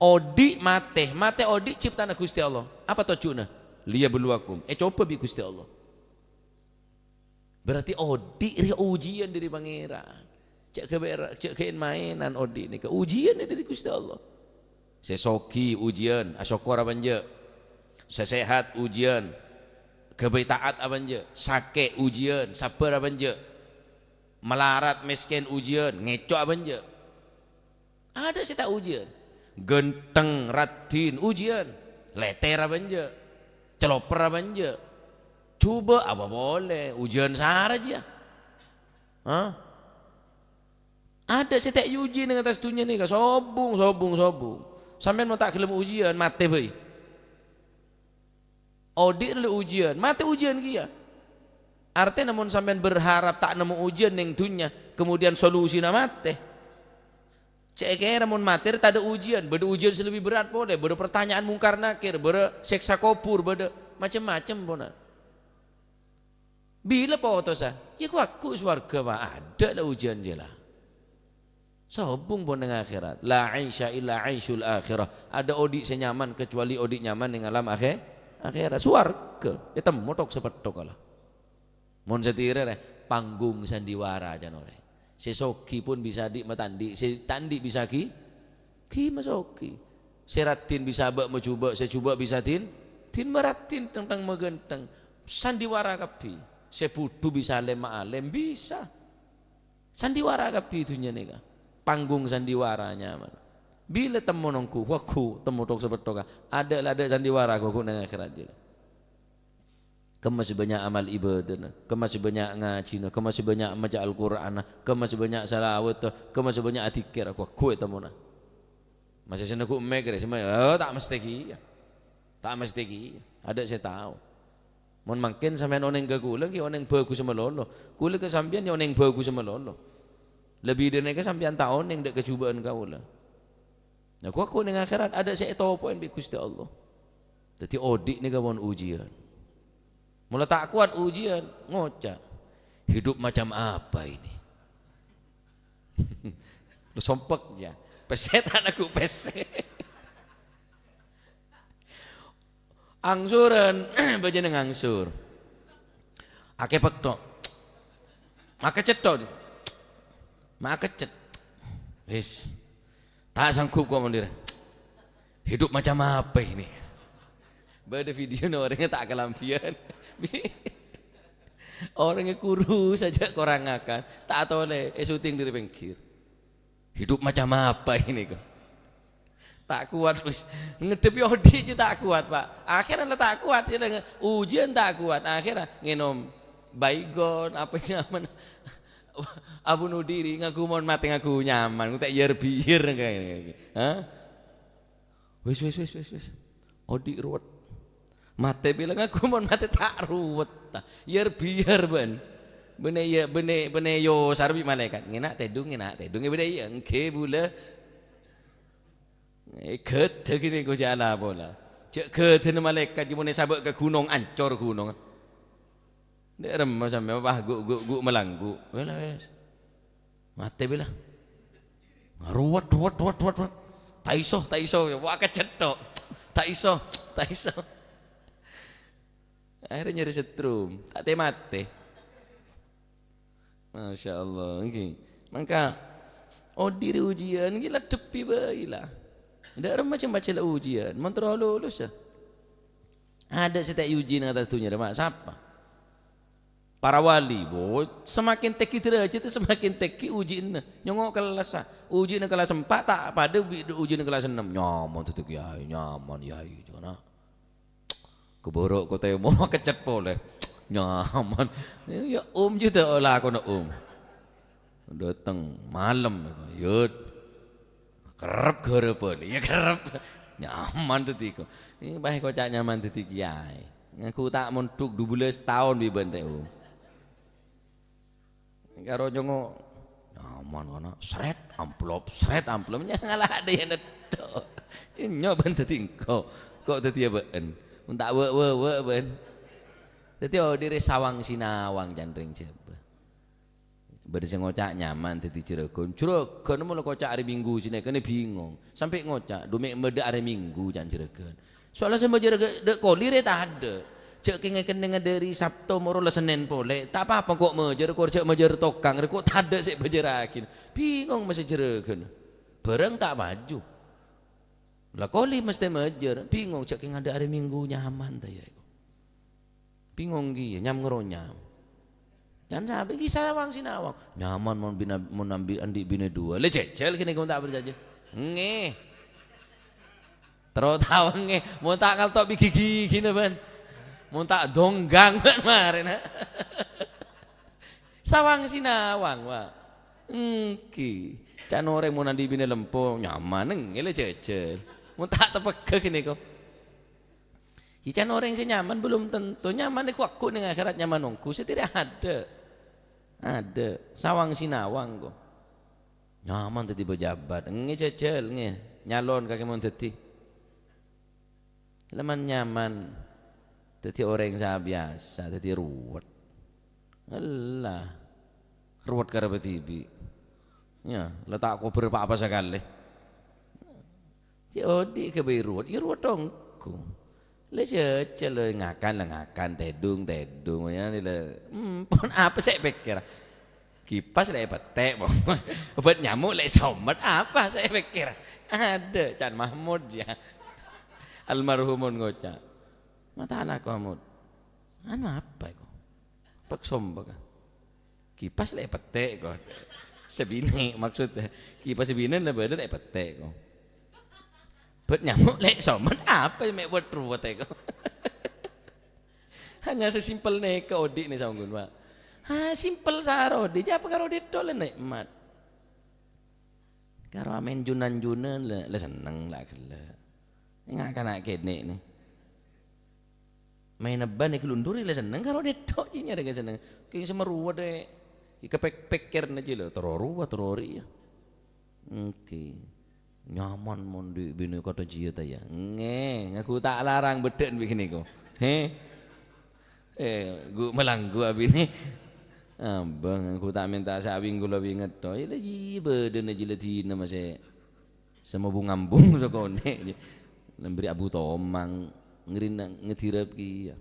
Odi' matè, matè odi' ciptana Ghustè Allah. Apa tojjhuna? "Liyabluwakum." Ècobâ bi' Ghustè Allah. Berarti odi' rèya ujian dâri Pangèran. Jhâ' ghâbây-, jhâ' ghâbây maènan odi' nèka. Ujian dâri Ghustè Allah. Sè soghi ujian, asokkor apa enjâ'? Sè sehat ujian, ghâbây taat apa enjâ'? Sakè' ujian, sabbhâr apa enjâ'? Malarat, mèskèn ujian, ngèco' apa enjâ'? Adâ' sè ta' ujian. Ghântheng, raddhin, ujian. Lètèr apa enjâ'? Caloper apa enjâ'? Jhubâ' apa polè? Ujian sara jiyâ. Hah? Adâ' sè ta' èuji neng attas dhunnya nèka. Sobung, sobung, sobung. Sampèyan mon ta' ghellem ujian, matè bhâi. Odi' rèya ujian, matè ujian kèya. Artèna mon sampèyan berharap ta' nemmo ujian neng dhunnya, kemudian solusina matè. Cè' kèra mon matè rè tadâ' ujiyân, bâdâ ujiyân sè lebbi berrâ' polè, bâdâ pertanyaan Mungkar Nakir, bâdâ sèksa kobhur, bâdâ macem-macem, ponan. Bilâ potossa? Iyâ, ghu-, ghu' sowarghâ, Pa'. Adâ' la ujiyân jâ la. Sobung pon neng akhèrat. La 'aisya illa 'aisy al-akhirah. Adâ' odi' sè nyaman kecuali odi' nyaman neng alam akhè-, akhèrat. Sowarghâ. Ètemmo thok-sapetthok la. Mon satèya rè, panggung sandiwara can orèng. Sè soghi pon bisa andi' matandi', sè ta' andi' bisa ghi-, ghi masoghi. Sè raddhin bisa abâ' majubâ', sè jubâ' bisa dhin-, dhin maraddhin, thèng-thèng maghânthèng. Sandiwara kabbhi. Sè budhu bisa alèm ma'alèm, bisa. Sandiwara kabbhi dhunnya nèka. Panggung sandiwara nyaman. Bilâ temmo nongghu, waghu, temmo thok-sapetthok. Adâ' la adâ' sandiwara ghu-, ghu' neng akhèrat jâ la. Kemma sè bânnya' amal ibâdâna, kemma sè bânnya' ngajhina, kemma sè bânnya' maca Al-Qur'anna, kemma sè bânnya' salawatta, kemma sè bânnya' adzikkèr, ghu-, ghu' ètemmona. Masa sè neggu' mèkkèrè, sè ma-, oh, ta' mestè kèya. Ta' mestè kèya. Adâ' sè tao. Mon mangkèn sampèyan onèng ka kaulâ, ghi onèng bhâghussa malolo. Kaulâ ka sampèyan ya onèng bhâghussa malolo. Lebbi dhâri nèka sampèyan ta' onèng dâ' kajubâ'ân kaulâ. Nah, ghu-, ghu' neng akhèrat adâ' sè ètopo'è bi' Ghustè Allah. Dhâddhi odi' nèka pon ujiyân. Mola ta' kowat ujiyân, ngoca', "Hidup macam apa ini?" Lo sompek, ya. Pèssè ta' neggu' pèssè. Angsuran, bâjâna ngangsur. Akepek tok. Makecet tok. Makecet. Wis. Ta' sanggup kok mon dira. Hidup macam apa ini? Bâdâ video orèngnga ta' kalambhiyân. Orèngnga kurus aja korang ngakan. Ta' tolè, eh, syuting dâri pèngghir. Hidup macam apa ini kok? Ta' kowat, wis. Ngaddhebbhi odi' jâ ta' kowat, Pa'. Akhèrra la ta' kowat, ya, deng-, ujiyân ta' kowat. Akhèrra ngènom Baygon, apa nyaman? Bunuh diri, ngaku mon matè ngaku nyaman. Kok ta' yer-biyer kayak gini. Hah? Wis, wis, wis, wis, wis. Odi' ruwet. Matè bilâ ngaku mon matè ta' ruwet. Yer-biyer bân. Bânnè ya, bânnè, bânnè yo sarbi malaèkat. Ngèna' tèdung, ngèna' tèdung. Ya bânnè ya, engghi bulâ. Eh, ghâdhâ gini kok jâ' la pola. Jâ' ghâdhâna malaèkat, jâ' mon èsabâ' ka ghunong, ancor ghunong. Dâ' remma sampè', wah, ghu', ghu', ghu' malanggu'. Wes la, wes. Matè bilâ. Ruwet, ruwet, ruwet, ruwet, ruwet. Ta' iso, ta' iso. Wah, kecet tok. Ta' iso, ta' iso. Akhirnya nyarè setrum. Ta' tè-matè. Masya Allah, ngghi. Mangka, odi' rè ujiyân, ngghi, la dhâbbi bhâi, la. Dâ' remma cem pajhât la ujiyân. Mon terro lulus, ya. Adâ' sè ta' èuji neng attas dhunnya rèya, Ma'? Sapa? Para wali, wo, semakin tèngghi derajat, semakin tèngghi ujianna. Nyongngo' kellas, a. Ujianna kellas empa' ta' padâ bi' ujianna kellas ennem. Nyaman dhâddhi kiai, nyaman, yai, kana. Keboro' kotè mo kecet polè. Nyaman. Ya, Om, jâ' ta' lakona, Om. Dâteng malem, yut. Kerrep ghârâbân. Iyâ, kerrep. Nyaman dhâddhi ko-, ini pas koca' nyaman dhâddhi kiai. Ngaku ta' mondhuk dua belas taon bi' bân rè, Om. Karo nyongngo', nyaman kana. Sret, amplop, sret, amplop. Nya ngala' dâ' iyâ netto. Nyo bân dhâddhi engko'. Ko' dhâddhi abâ'en. Mon ta' wâ'-wâ'-wâ' bân. Dhâddhi, oh, dhiri sawang sinawang can rèng Jhâbâ. Bâdâ sè ngoca' nyaman dhâddhi jhurâghân. Jhurâghân mola koca' arè Minggu, sè nèkènè bingong. Sampè' ngoca', "Dhu mè' bâdâ arè Minggu," can jhurâghân. Soalla sè majâr dâ' kolè rè tadâ'. Jhâ' kèng-kennengnga dâri Sabto moro la Sennèn polè. Ta' apa-apa engko' majâr, kor jhâ' majâr tokang, rè ko' tadâ' sè èbâjârraghi. Bingong mastè jhurâghân. Bhârâng ta' maju. La kolè mastè majâr. Bingong, jhâ' kèng adâ' arè Minggu nyaman ta' iyâ? Bingong kèya, nyam ngaronyam. Can sampè' ghi sawang sinawang. Nyaman mon bina-, mon ambi-, andi' binè duwâ'. Lè jhâjhâl kènè kok ta' parcajâ. Ngghi. Terro tao ngghi. Mon ta' ngalto' bi' ghi-ghina bân. Mon ta' donggang bân marèna. Sawang sinawang, Pak. Ngghi. Can orèng mon andi' binè lempo, nyaman ngghi lè jhâjhâl. Mon ta' tepegghâ kènè kok. Yâ, can orèng sè nyaman belum tentu. Nyaman nèko ghu' neng akhèrat nyaman ongghu, satèya adâ'. Adâ'. Sawang sinawang, ko. Nyaman dhâddhi pejabat. Ngè jhâjhâl, ngè. Nyalon kakè mon dhâddhi. Lèman nyaman dhâddhi orèng sè biyasa, dhâddhi ruwet. Ella, ruwet karè bâdhibi'. Yâ, la ta' kobâr pa-apa sakalè. Cè' odi' ghâbây ruwet, yâ ruwet ongghu. La jhâjhâl, la ngakan, la ngakan, tèdung, tèdung, yâ, la, hmm, pon apa sè èpèkkèr? Kipas la èpètè', pon. Obat nyamuk la èsomet, apa sè èpèkkèr? Adâ', can Mahmud, yâ. Almarhumun ngoca', "Mata'ala, Mahmud. Anu apa iku? Pèk sombek, ah." Kipas la èpètè', ko. Sè binè', maksudnya. Kipas sè binè' la bâdâ la èpètè', ko. Bât nyamuk la èsomet, apa mè' bât ruwet, ko? Hanya sesimpel nèka odi' nè saongghuna, Pak. Ha, simpel sara odi', jhâ' apa karè odi' tho la nè'mat. Karè amèn jun-anjunan la, la senneng, la ghellâ'. Ènga' kana' kènè' nè. Maèn bân è Glunduri la senneng karè odi' tho, jiyâ nyarè ka senneng. Kèng sè maruwet è, è kapèk-, pèkkèrna jiyâ la, terro rowa, terro rèya. Èngghi. Nyaman mon dhi' binè' kata jiyâ ta' yâ. Ngè, ngaku ta' larang bâdâ'ân bi' ghânèko. Hè? Eh, ghu' malanggu abinè. Abâ, ngaku ta' mènta sè awing kaulâ winget tho. Yâ la jiyâ bâdâna jiyâ la dinah masè sè mabung-ambung sakonè'. Lambri Abu Tomang, ngerina ngedirap kèya.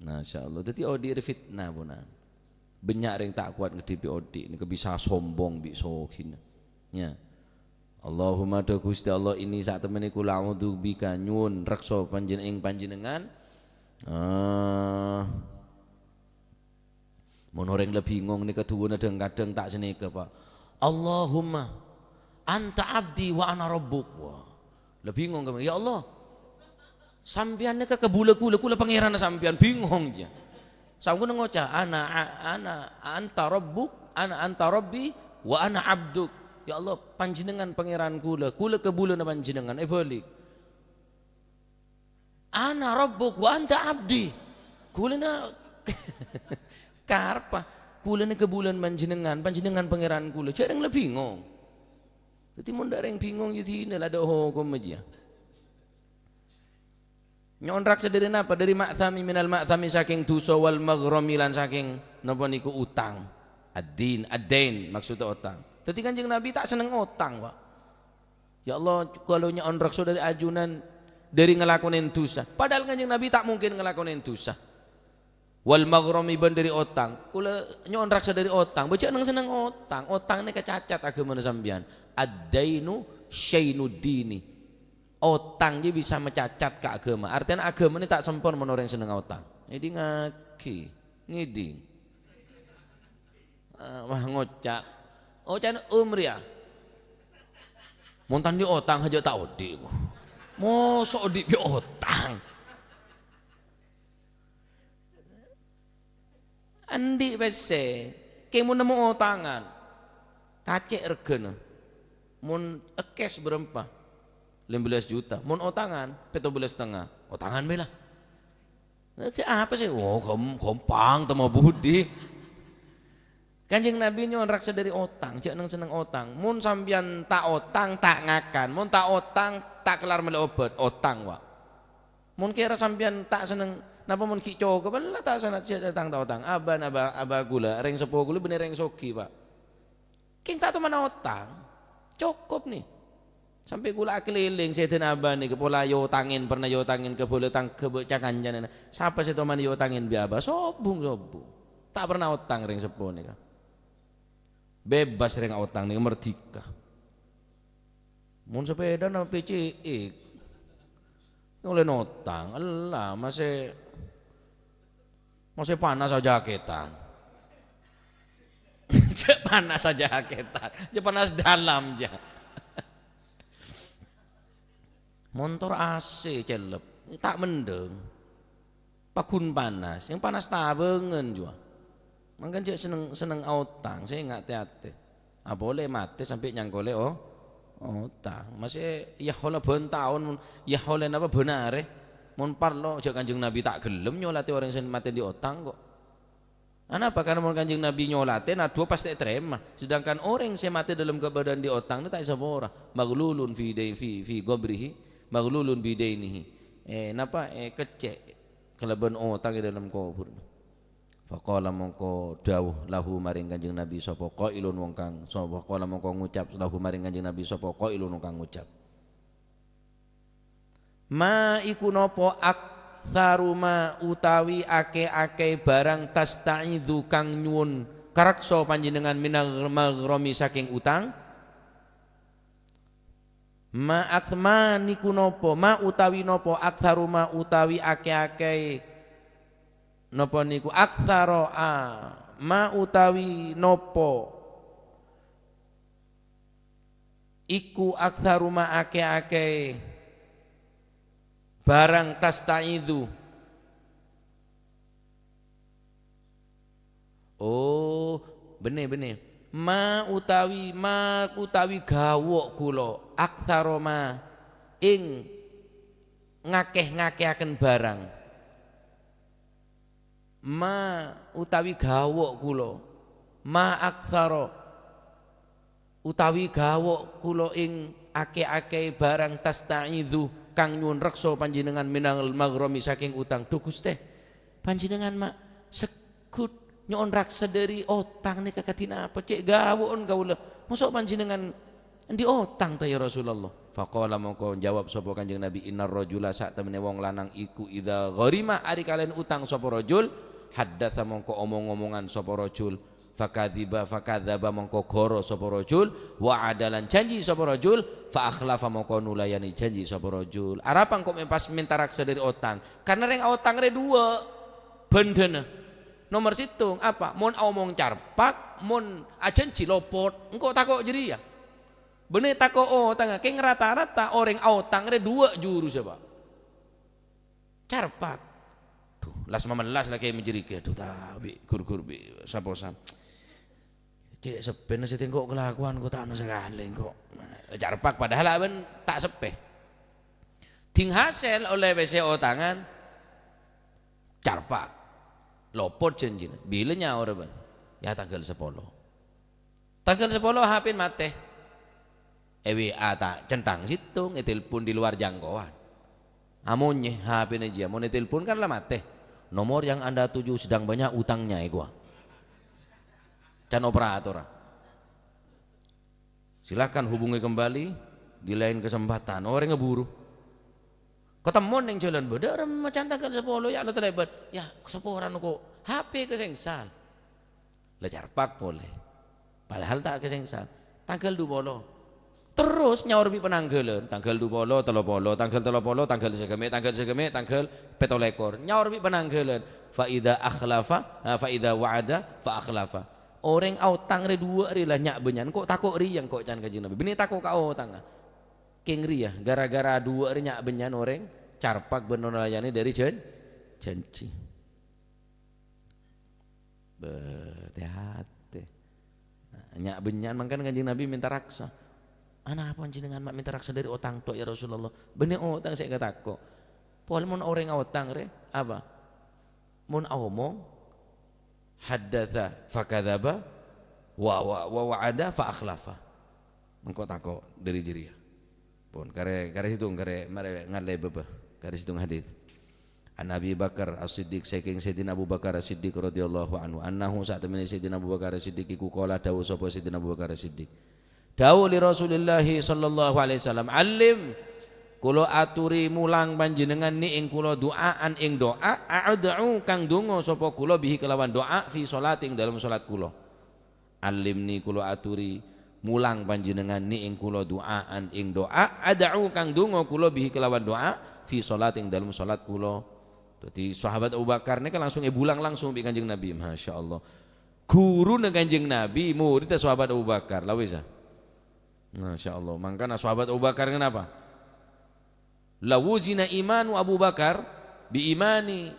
Masyaallah. Dhâddhi odi' rè fitnah, pona. Bânnya' rèng ta' kowat ngadhebbhi odi', nèka bisa sombong bi' soghina. Yâ. Allahumma, dâ Ghustè Allah, ini sa'temmanè kaulâ a'udzubika, nyuwun reksa panjen-, ing panjennengngan. Ah. Mon orèng la bingong nèka duwâna dhâng-kadhâng ta' sanèka, Pak. "Allahumma anta abdi wa ana rabbuk." Wah, la bingong, "Ya Allah, sampèyan nèka kabulâ kaulâ, kaulâ pangèranna sampèyan." Bingong, jiyâ. Sampèyan ngoca', "Ana, ana anta rabbuk, ana anta rabbi, wa ana abduk." "Ya Allah, panjennengngan pangèran kaulâ, kaulâ kabulâna panjennengngan." Èbâli'. "Ana rabbuk wa anta abdi." Kaulâ na-, karebbhâ, kaulâ nèka kabulâna panjennengngan, panjennengngan pangèran kaulâ. Jhâ' rèng la bingong. Dhâddhi mon dâ' rèng bingong, yâ dinah la dâ' hokomma jiyâ. Nyo'on raksa dâri napa? Dâri ma'thami minal ma'thami, sakèng dhusa, wal maghrami, lan sakèng napa niku utang. Ad-din, ad-dain, maksudnya utang. Dhâddhi Kanjeng Nabi ta' senneng otang, Pak. "Ya Allah, kaulâ nyo'on raksa dâri ajunan dâri ngalakonè dhusa." Padahal Kanjeng Nabi ta' mungkin ngalakonè dhusa. "Wal maghrami," bân dâri otang. "Kaulâ nyo'on raksa dâri otang." Bâ jhâ' neng-senneng otang. Otang nèka cacat aghâmana sampèyan. "Ad-dainu syainud dini." Otang jiyâ bisa macacat ka aghâma. Artèna aghâma nè ta' sempor mon orèng senneng otang. Ngèdingngaghi. Ngèding. Ah, wah, ngoca'. Oca'na Om rèya. Mon ta' andi' otang, jhâ' ta' odi'. Mosok odi' bi' otang? Andi' pèssè, kèng mon nemmo otangan, kacè' règhâna. Mon cash bârâmpa? Lèma bellâs juta. Mon otangan, pèttobellâs satengnga. Otangan bhâi la. Kè apa sih? Oh, gham-, ghâmpang, temmo budi. Kanjeng Nabi nyo'on raksa dâri otang, jhâ' neng-senneng otang. Mon sampèyan ta' otang, ta' ngakan. Mon ta' otang, ta' kellar mellè obat, otang, Pak. Mon kèra sampèyan ta' senneng, napa mon ghi' cokop, la ta' sanat sè otang, ta' otang. Abâ, abâ, abâ kaulâ, rèng seppo kaulâ bânnè rèng soghi, Pak. Kèng ta' toman otang. Cokop, nè. Sampè' kaulâ akalèlèng sèdhâna abâ nèka pola èotangè, pernah èotangè ka bhâlâ tangghâ bâ' ca-kancana. Sapa sè toman èotangè bi' abâ? Sobung-sobung. Ta' pernah otang rèng seppo nèka. Bebas rèng otang nèka, merdeka. Mon sepèdana pècè'èk, ollè notang, ella, masè, masè panas ajakètan. Jhâ' panas ajakètan, jhâ' panas dalam, jhâ'. Montor A C cellep, ta' mendhâng. Paggun panas, yang panas tabângan jhuwa. Mangkana jhâ' senneng, senneng aotang, sè nga' tè-atè. Apolè matè sampè' nyangkolè o-, otang. Masè yâ hola bân taon, yâ hola napa bân arè. Mon parlo jhâ' Kanjeng Nabi ta' ghellem nyolatè orèng sè matè andi' otang kok. Anapa? Karna mon Kanjeng Nabi nyolate, na duwâ pastè ètarèma. Sedangkan orèng sè matè dâlem kabâdâ'ân dhi' otang nè ta' èsapora. Maghlulun fi dai-, fi, fi qabrihi, maghlulun bidainihi. Eh, napa? Eh, kèccè' kalabân otang è dâlem kobhur. Faqala mongko dhâbu lahu maring Kanjeng Nabi sapa qailun wong kang, sapa qala mongko ngucap lahu maring Kanjeng Nabi sapa qailun wong kang ngucap. Ma iku napa aktsaru ma utawi akè-akè barang tasta'idzu kang nyuwun kareksa panjhennengngan minal maghrami saking utang? Ma ak-, ma niku napa, ma utawi napa, aktsaru ma utawi akè-akè napa niku, aktsara a, ma utawi napa, iku aktsaru ma akè-akè barang tasta'idzu. Oh, benne, benne. Ma utawi, ma utawi ghawo' kula, aktsara ma ing ngakè-ngakèaken barang. Ma utawi ghawo' kula, ma aktsara utawi ghawo' kula ing akè-akè barang tasta'idzu kang nyuwun reksa panjhennengngan minal maghrami saking utang. Dhu Ghustè, panjhennengngan ma' segghut nyo'on raksa dhâri otang nèka kadhi napa? Cè' ghawo'en kaulâ. Mosok panjhennengngan andi' otang ta, ya Rasulullah? Faqala, mongko njawab sapa Kanjeng Nabi, "Innar rajula, sak temene wong lanang iku, idza gharima, ari kalèn utang sapa rajul, haddatsa, mongko omong-omongan sapa rajul, fakadziba, fakadzaba, mongko ghoro sapa rajul, wa'ada, lan janji sapa rajul, fa akhlafa, mongko nulayani janji sapa rajul." Arapa engko' me-, pas menta raksa dhâri otang? Karna rèng aotang rè duwâ' bhândhâna. Nomer sèttong, apa? Mon aomong carpak, mon ajanji lopot. Engko' tako' jârèya. Bânnè tako' otangnga, kèng rata-rata orèng aotang rè duwâ' jurussa, Pak. Carpak. Duh, las mamellas la kèya manjârèya. Duh, ta' bi' ghur-ghur bi' saposa. Cè' seppèna sè tèngko' kalakowan kok ta' ono sakalè engko'. Carpak padahal abân ta' seppè. Ding hasèl ollè pèssè otangan, carpak. Lopot janjina. Bilâ nyaor, bân? Ya, tangghâl sapolo. Tangghâl sapolo H P-na matè. È W A ta' centhang sèttong, ètelpon di luar jangkauan. Amonyè H P-na jiyâ, mon ètelpon kan la matè. "Nomor yang Anda tuju sedang banyak utangnya," èkowa. Can operator. "Silakan hubungi kembali di lain kesempatan." Orèngnga buru. Katemmon neng jhâlân, "Bâdâ remma can tangghâl sapolo, ya, la talèbât." "Ya, saporana kok H P kasengsal." La carpak polè. Padahal ta' kasengsal. Tangghâl dupolo. Terros nyaor bi' panangghâlân. Tangghâl dupolo, tellopolo, tangghâl tellopolo, tangghâl sagâmè', tangghâl sagâmè', tangghâl pètto lèkor. Nyaor bi' panangghâlân. Fa idza akhlafa, ah, fa idza wa'ada, fa akhlafa. Orèng aotang rè duwâ' rè la nya'-bânnya'an, engko' tako' rèya engko' can Kanjeng Nabi. Bânnè tako' ka otangnga. Kèng rèya, gara-gara duwâ' rè nya'-bânnya'an orèng carpak bân nolayani dhâri jan-, janji. Bâ, tè-atè. Nah, nya'-bânnya'an mangkana Kanjeng Nabi menta raksa. "Anapa panjhennengngan ma' menta raksa dhâri otang towa, ya Rasulullah?" Bânnè otang sè èkatako'. Polè mon orèng aotang rè, apa? Mon aomong, haddatsa fakadzaba, wa, wa, wa wa'ada fa akhlafa. Engko' tako' dhâri jârèya. Pon, karè, karè sèttong, karè, marè ngalè bâbâ. Karè sèttong hadits. An Abi Bakar As-Siddiq, sakèng Sayyidina Abu Bakar As-Siddiq radhiyallahu anhu, annahu, sak temene Sayyidina Abu Bakar As-Siddiq iku qala, dawuh sapa Sayyidina Abu Bakar As-Siddiq? Dawuh li Rasulillahi sallallahu alaihi wasallam, "Allim, kula aturi mulang panjenengan ni ing kula du'aan ing do'a, a'da'u kang donga sapa kula bihi kelawan do'a fi sholati ing dalem salat kula." Alimni, kula aturi, mulang panjenengan ni ing kula du'aan ing do'a, ad'u kang donga kula bihi kelawan do'a, fi sholati ing dalem salat kula. Dadi sahabat Abu Bakar nèka langsung èbulang langsung bi' Kanjeng Nabi, Masya Allah. Ghuruna Kanjeng Nabi, muridda sahabat Abu Bakar, la wis, ah. Masya Allah. Mangkana sahabat Abu Bakar kenapa? Law wuzina imanu Abu Bakar bi imani,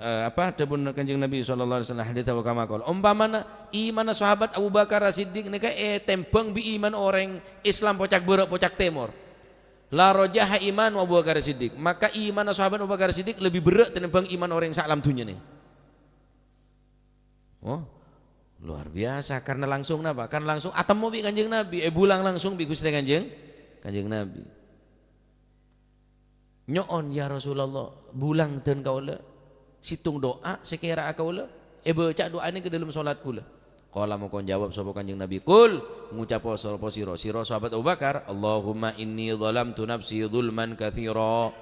eh, apa, dhâbuna Kanjeng Nabi sallallahu alaihi wasallam, hadits wa kama qala. Umpamana imanna sahabat Abu Bakar As-Siddiq nèka ètembhâng bi' iman orèng Islam pocak bârâ', pocak tèmor. La rajaha imanu Abu Bakar As-Siddiq. Maka imanna sahabat Abu Bakar As-Siddiq lebbi berrâ' tènèmbhâng iman orèng saalam dhunnya nèka. Oh, luar biasa. Karena langsung napa? Karena langsung atemmo bi' Kanjeng Nabi, èbulang langsung bi' Ghustè Kanjeng, Kanjeng Nabi. Nyo'on, "Ya Rasulullah, bulang dân kaulâ. Sèttong du'a sè kèra'a kaulâ èbâca du'a nèka dâlem solat kaulâ." Qala, moko njawab sapa Kanjeng Nabi, "Qul," ngucapa sapa sira, sira sahabat Abu Bakar, "Allahumma inni zalamtu nafsi zulman katsira,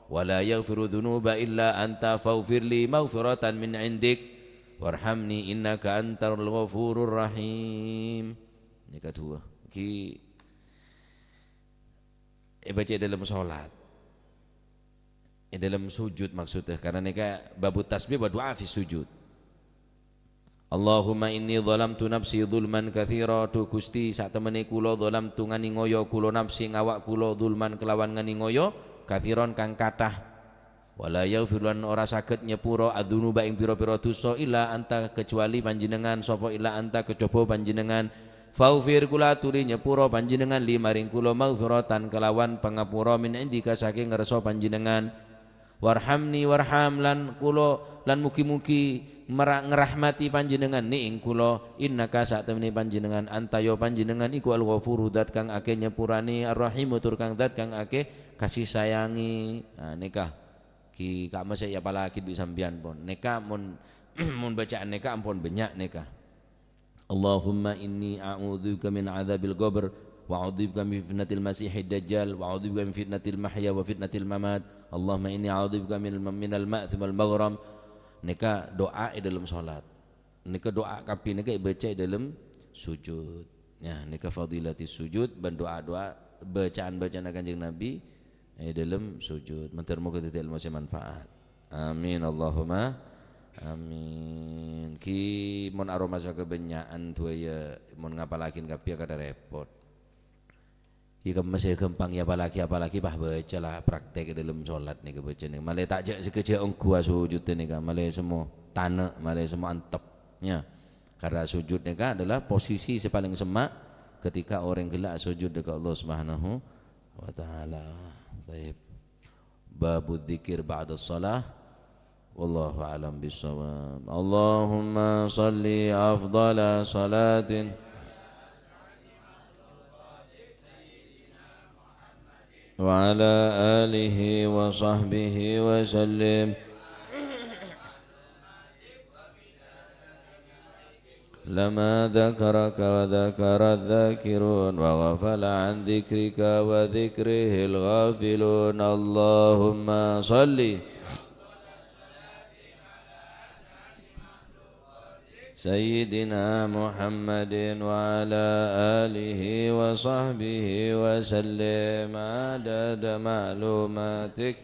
wa la yaghfiru dzunuba illa anta, faghfirli maghfiratan min 'indik, warhamni innaka antal ghafurur rahim." Nèka du'a. Ghi èbâca è dâlem solat. È dâlem sujud maksoddhâ, karena nèka babu tasbih wa du'a fi sujud. "Allahumma inni zalamtu nafsi zulman katsira," dhu Ghustè, satemmenè kaulâ zalamtu nganèngoyo kaulâ nafsi, ngawa' kaulâ, zulman kelawan nganèngoyo, katsiran kang kathah. "Wa la yaghfiru," lan ora saged nyepuro, "adzunuba," ing pira-pira dhusa, "illa anta," kecuali Panjhennengngan, sapa "illa anta," kejhâbhâ Panjhennengngan. "Faghfir," kaulâ aturi nyepuro Panjhennengngan, "li," maring kaulâ, "maghfiratan," kalawan pangapura, "min 'indika," sakèng ngarsa Panjhennengngan. "Warhamni," warham, lan kaulâ, lan mugi-mugi mera-, ngrahmati Panjhennengngan, "ni," ing kaulâ, "innaka," satemmenè Panjhennengngan, "anta," ya Panjhennengngan, "iku al-Ghafuru," dzat kang akèh nyepurani, "Ar-Rahimu," tur kang dzat kang akèh kasè sayangè. Nah, nèka. Ghi ka'ma sè èapallaghi bi' sampèyan, pon. Nèka mon, mon bâca'an nèka ampon bânnya' nèka. "Allahumma inni a'udzubika min adzabil qabr, wa a'udzubika min fitnatil masihid dajjal, wa a'udzubika min fitnatil mahya wa fitnatil mamat. Allahumma inni a'udzubika min, minal ma'tsam wal maghram." Nèka du'a è dâlem solat. Nèka du'a kabbhi nèka èbâca è dâlem sujud. Ya, nèka fadilatis sujud bân du'a-du'a bâca'an-bâca'anna Kanjeng Nabi è dâlem sujud. Mandhâr moghâ dhâddhi èlmo sè manfaat. Amin, Allahumma amin. Ghi mon aromasa kabânnya'an du'a, ya, mon ngapallaghi kabbhi kadhâ' rèpot. Iyâ, kemma sè ghâmpang, ya, apalagi, apalagi pas bâca la, praktek è dâlem solat nèka bâca nèka. Malè ta' jhâ' sè kejhâ' ongghu asujud nèka, malè semmo tanè', malè semmo antep. Ya. Karena sujud nèka adalah posisi sè palèng semma' ketika orèng ghellâ' asujud ka Allah Subhanahu wa Ta'ala. Taib. Babu dzikir ba'da shalah. Wallahu a'lam bishawab. Allahumma shalli afdhala shalatin wa ala alihi wa sahbihi wa sallim. Kullama dzakaraka wa dzakara dzakirun wa ghafala an dzikrika wa dzikrihil ghafilun. Allahumma shalli Sayyidina Muhammadin wa ala alihi wa sahbihi wa sallim adada ma'lumatik.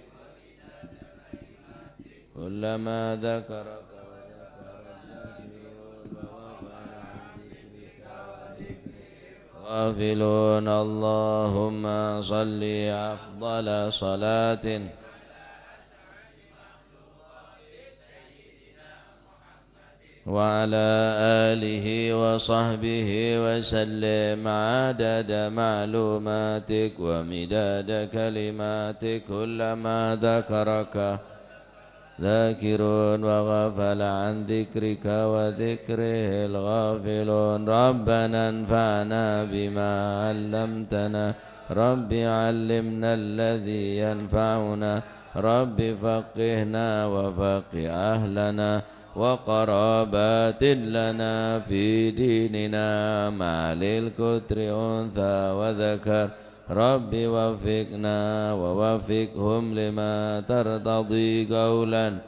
Kullama dzakaraka wa dzakara dzakirun wa ghafala an dzikrika wa dzikrihi ghafilun. Allahumma shalli afdhala shalatin wa ala alihi wa sahbihi wa sallim adada ma'lumatik wa midada kalimatik. Kullama dzakaraka dzakirun wa ghafala an dzikrika wa dzikrihil ghafilun. Rabbana anfa'na bima 'allamtana. Rabbi 'allimna alladzi yanfa'una. Rabbi faqqihna wa faqqih ahlana wa qarabatin lana fi dinina ma'al qutri untha wa dzakar. Rabbi waffiqna wa waffiqhum lima tartadhi qaulan.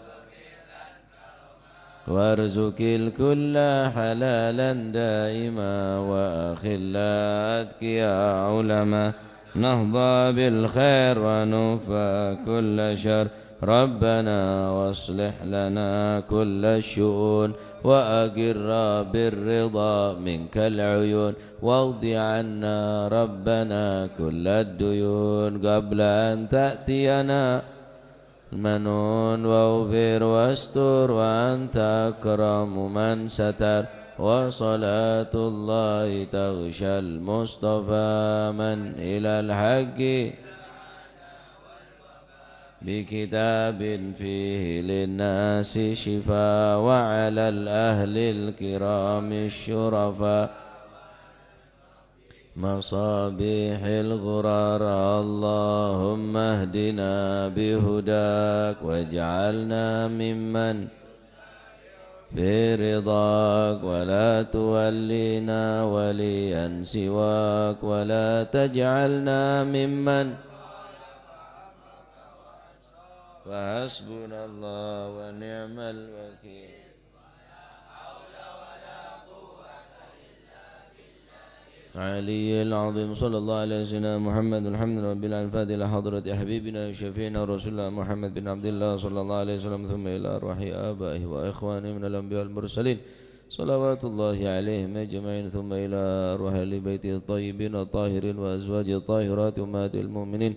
Warzuqil kulla halalan daima wa akhilla atqiya ulama. Nahdha bil khair wa nukfa kulla syarr. Rabbana waslih lana kulla syu'un wa aqirra bir ridha minkal uyun. Waqdi 'anna Rabbana kullad duyun qabla an ta'tiyana manun. Waghfir wastur wa anta akramu man satar. Wa salatullahi taghsyal mustafa man ilal haqqi بكتاب فيه للناس شفاء، وعلى الأهل الكرام الشرفاء مصابيح الغرر. اللهم اهدنا بهداك، واجعلنا ممن في رضاك، ولا تولينا وليا سواك، ولا تجعلنا ممن فحسبنا الله ونعم الوكيل. العلي العظيم. صلى الله على سيدنا محمد. الحمد لله رب العالمين. الفاتحة إلى حضرة حبيبنا وشفيعنا رسول الله محمد بن عبد الله صلى الله عليه وسلم، ثم إلى أرواح آبائه وإخوانه من الأنبياء والمرسلين، صلوات الله عليهم أجمعين، ثم إلى أرواح أهل بيته الطيبين الطاهرين وأزواجه الطاهرات أمهات المؤمنين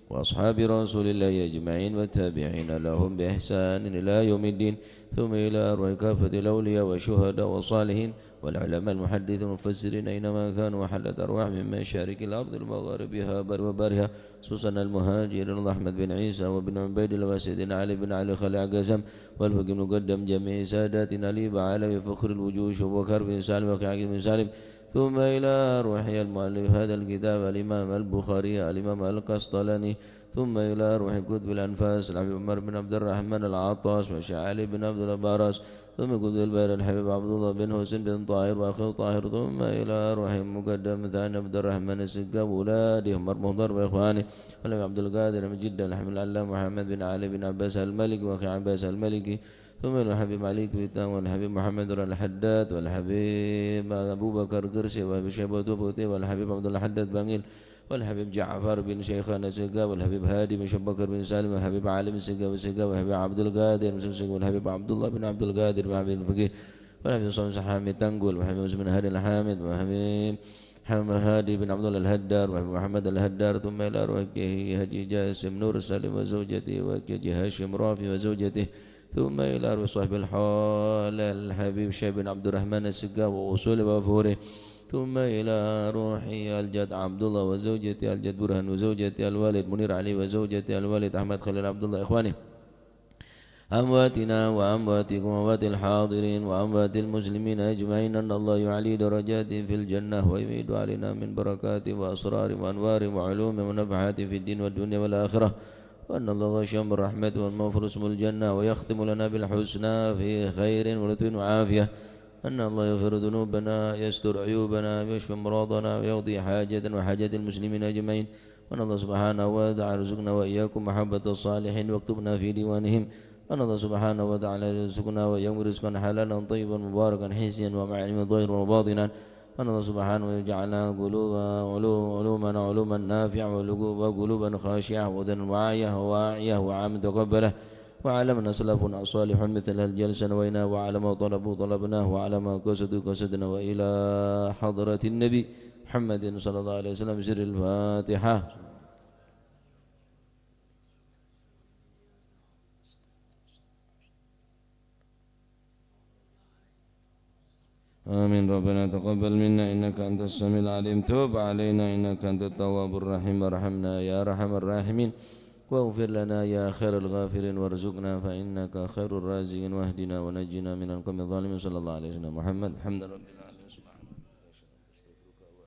وأصحاب رسول الله أجمعين والتابعين لهم بإحسان إلى يوم الدين، ثم إلى أرواح كافة الأولياء والشهداء والصالحين والعلماء المحدثين والمفسرين أينما كانوا، وحلت أرواحهم من مشارق الأرض لمغاربها وبرها وبحرها، خصوصا المهاجرين أحمد بن عيسى وابن عبيد الله وسيدنا علي بن علي خليل قاسم والفقيه المقدم جميع ساداتنا علي وعلوي فخر الوجوه شيخ بكر بن سالم وأخي عقيل بن سالم، ثم إلى روح المؤلف هذا الكتاب الإمام البخاري الإمام القسطلاني، ثم إلى روح قطب الأنفاس الحبيب عمر بن عبد الرحمن العطاس وشيخ علي بن عبد الله البراس، ثم قطب البحر الحبيب عبد الله بن حسين بن طاهر وأخيه طاهر، ثم إلى روح المقدم ثاني عبد الرحمن السقاف وأولاده عمر مختار وإخوانه، والحبيب عبد القادر من جدة الحبيب العلامة محمد بن علي بن عباس المالكي وأخيه عباس المالكي، ثم إلى الحبيب علي كويتان والحبيب محمد نور الحداد والحبيب أبو بكر قرسي والحبيب شيبة بوتي والحبيب عبد الله حداد بانجيل والحبيب جعفر بن شيخان السقاف والحبيب هادي بن شيخ بكر بن سالم والحبيب علي بن السقاف السقاف والحبيب عبد القادر بن السقاف والحبيب عبد الله بن عبد القادر بن عبد الفقيه والحبيب صالح حامد تنقل والحبيب مسلم بن هادي الحامد والحبيب حم-، هادي بن عبد الله الهدار والحبيب محمد الهدار، ثم إلى روح حجي جاسم نور سالم وزوجته وحجي هاشم رافي وزوجته، ثم إلى روح صاحب الحال الحبيب شيخ بن عبد الرحمن السقاف وأصول وفوره، ثم إلى روح الجد عبد الله وزوجته الجد برهان وزوجته الوالد منير علي وزوجته الوالد أحمد خليل عبد الله إخوانه. أمواتنا وأمواتكم وأموات الحاضرين وأموات المسلمين أجمعين، أن الله يعلي درجاتهم في الجنة ويمد علينا من بركات وأسرار وأنوار وعلوم ونفحات في الدين والدنيا والآخرة، وأن الله غشاهم بالرحمة والمغفرة واسم الجنة، ويختم لنا بالحسنى في خير ولطف وعافية، أن الله يغفر ذنوبنا، يستر عيوبنا، ويشفي أمراضنا، ويقضي حاجتنا وحاجات المسلمين أجمعين. وأن الله سبحانه وتعالى يرزقنا وإياكم محبة الصالحين، واكتبنا في ديوانهم. وأن الله سبحانه وتعالى يرزقنا وإياكم رزقا حلالا طيبا مباركا حسيا ومعلما ظاهرا وباطنا. وأن الله سبحانه يجعلنا قلوبا، علو-، علومنا علوما نافعة، وقلوبا خاشعة، وأذنا واعية، وواعية، وعملا متقبلا. وعلى من أسلفنا الصالحون مثل هذه الجلسة نوينا، وعلى ما طلبوا طلبناه، وعلى ما قصدوا قصدنا، وإلى حضرة النبي محمد صلى الله عليه وسلم، سر الفاتحة. آمين. ربنا تقبل منا إنك أنت السميع العليم، تب علينا إنك أنت التواب الرحيم، وارحمنا يا أرحم الراحمين، واغفر لنا يا خير الغافرين، وارزقنا فإنك خير الرازقين، واهدنا ونجنا من القوم الظالمين. صلى الله على سيدنا محمد. الحمد لله.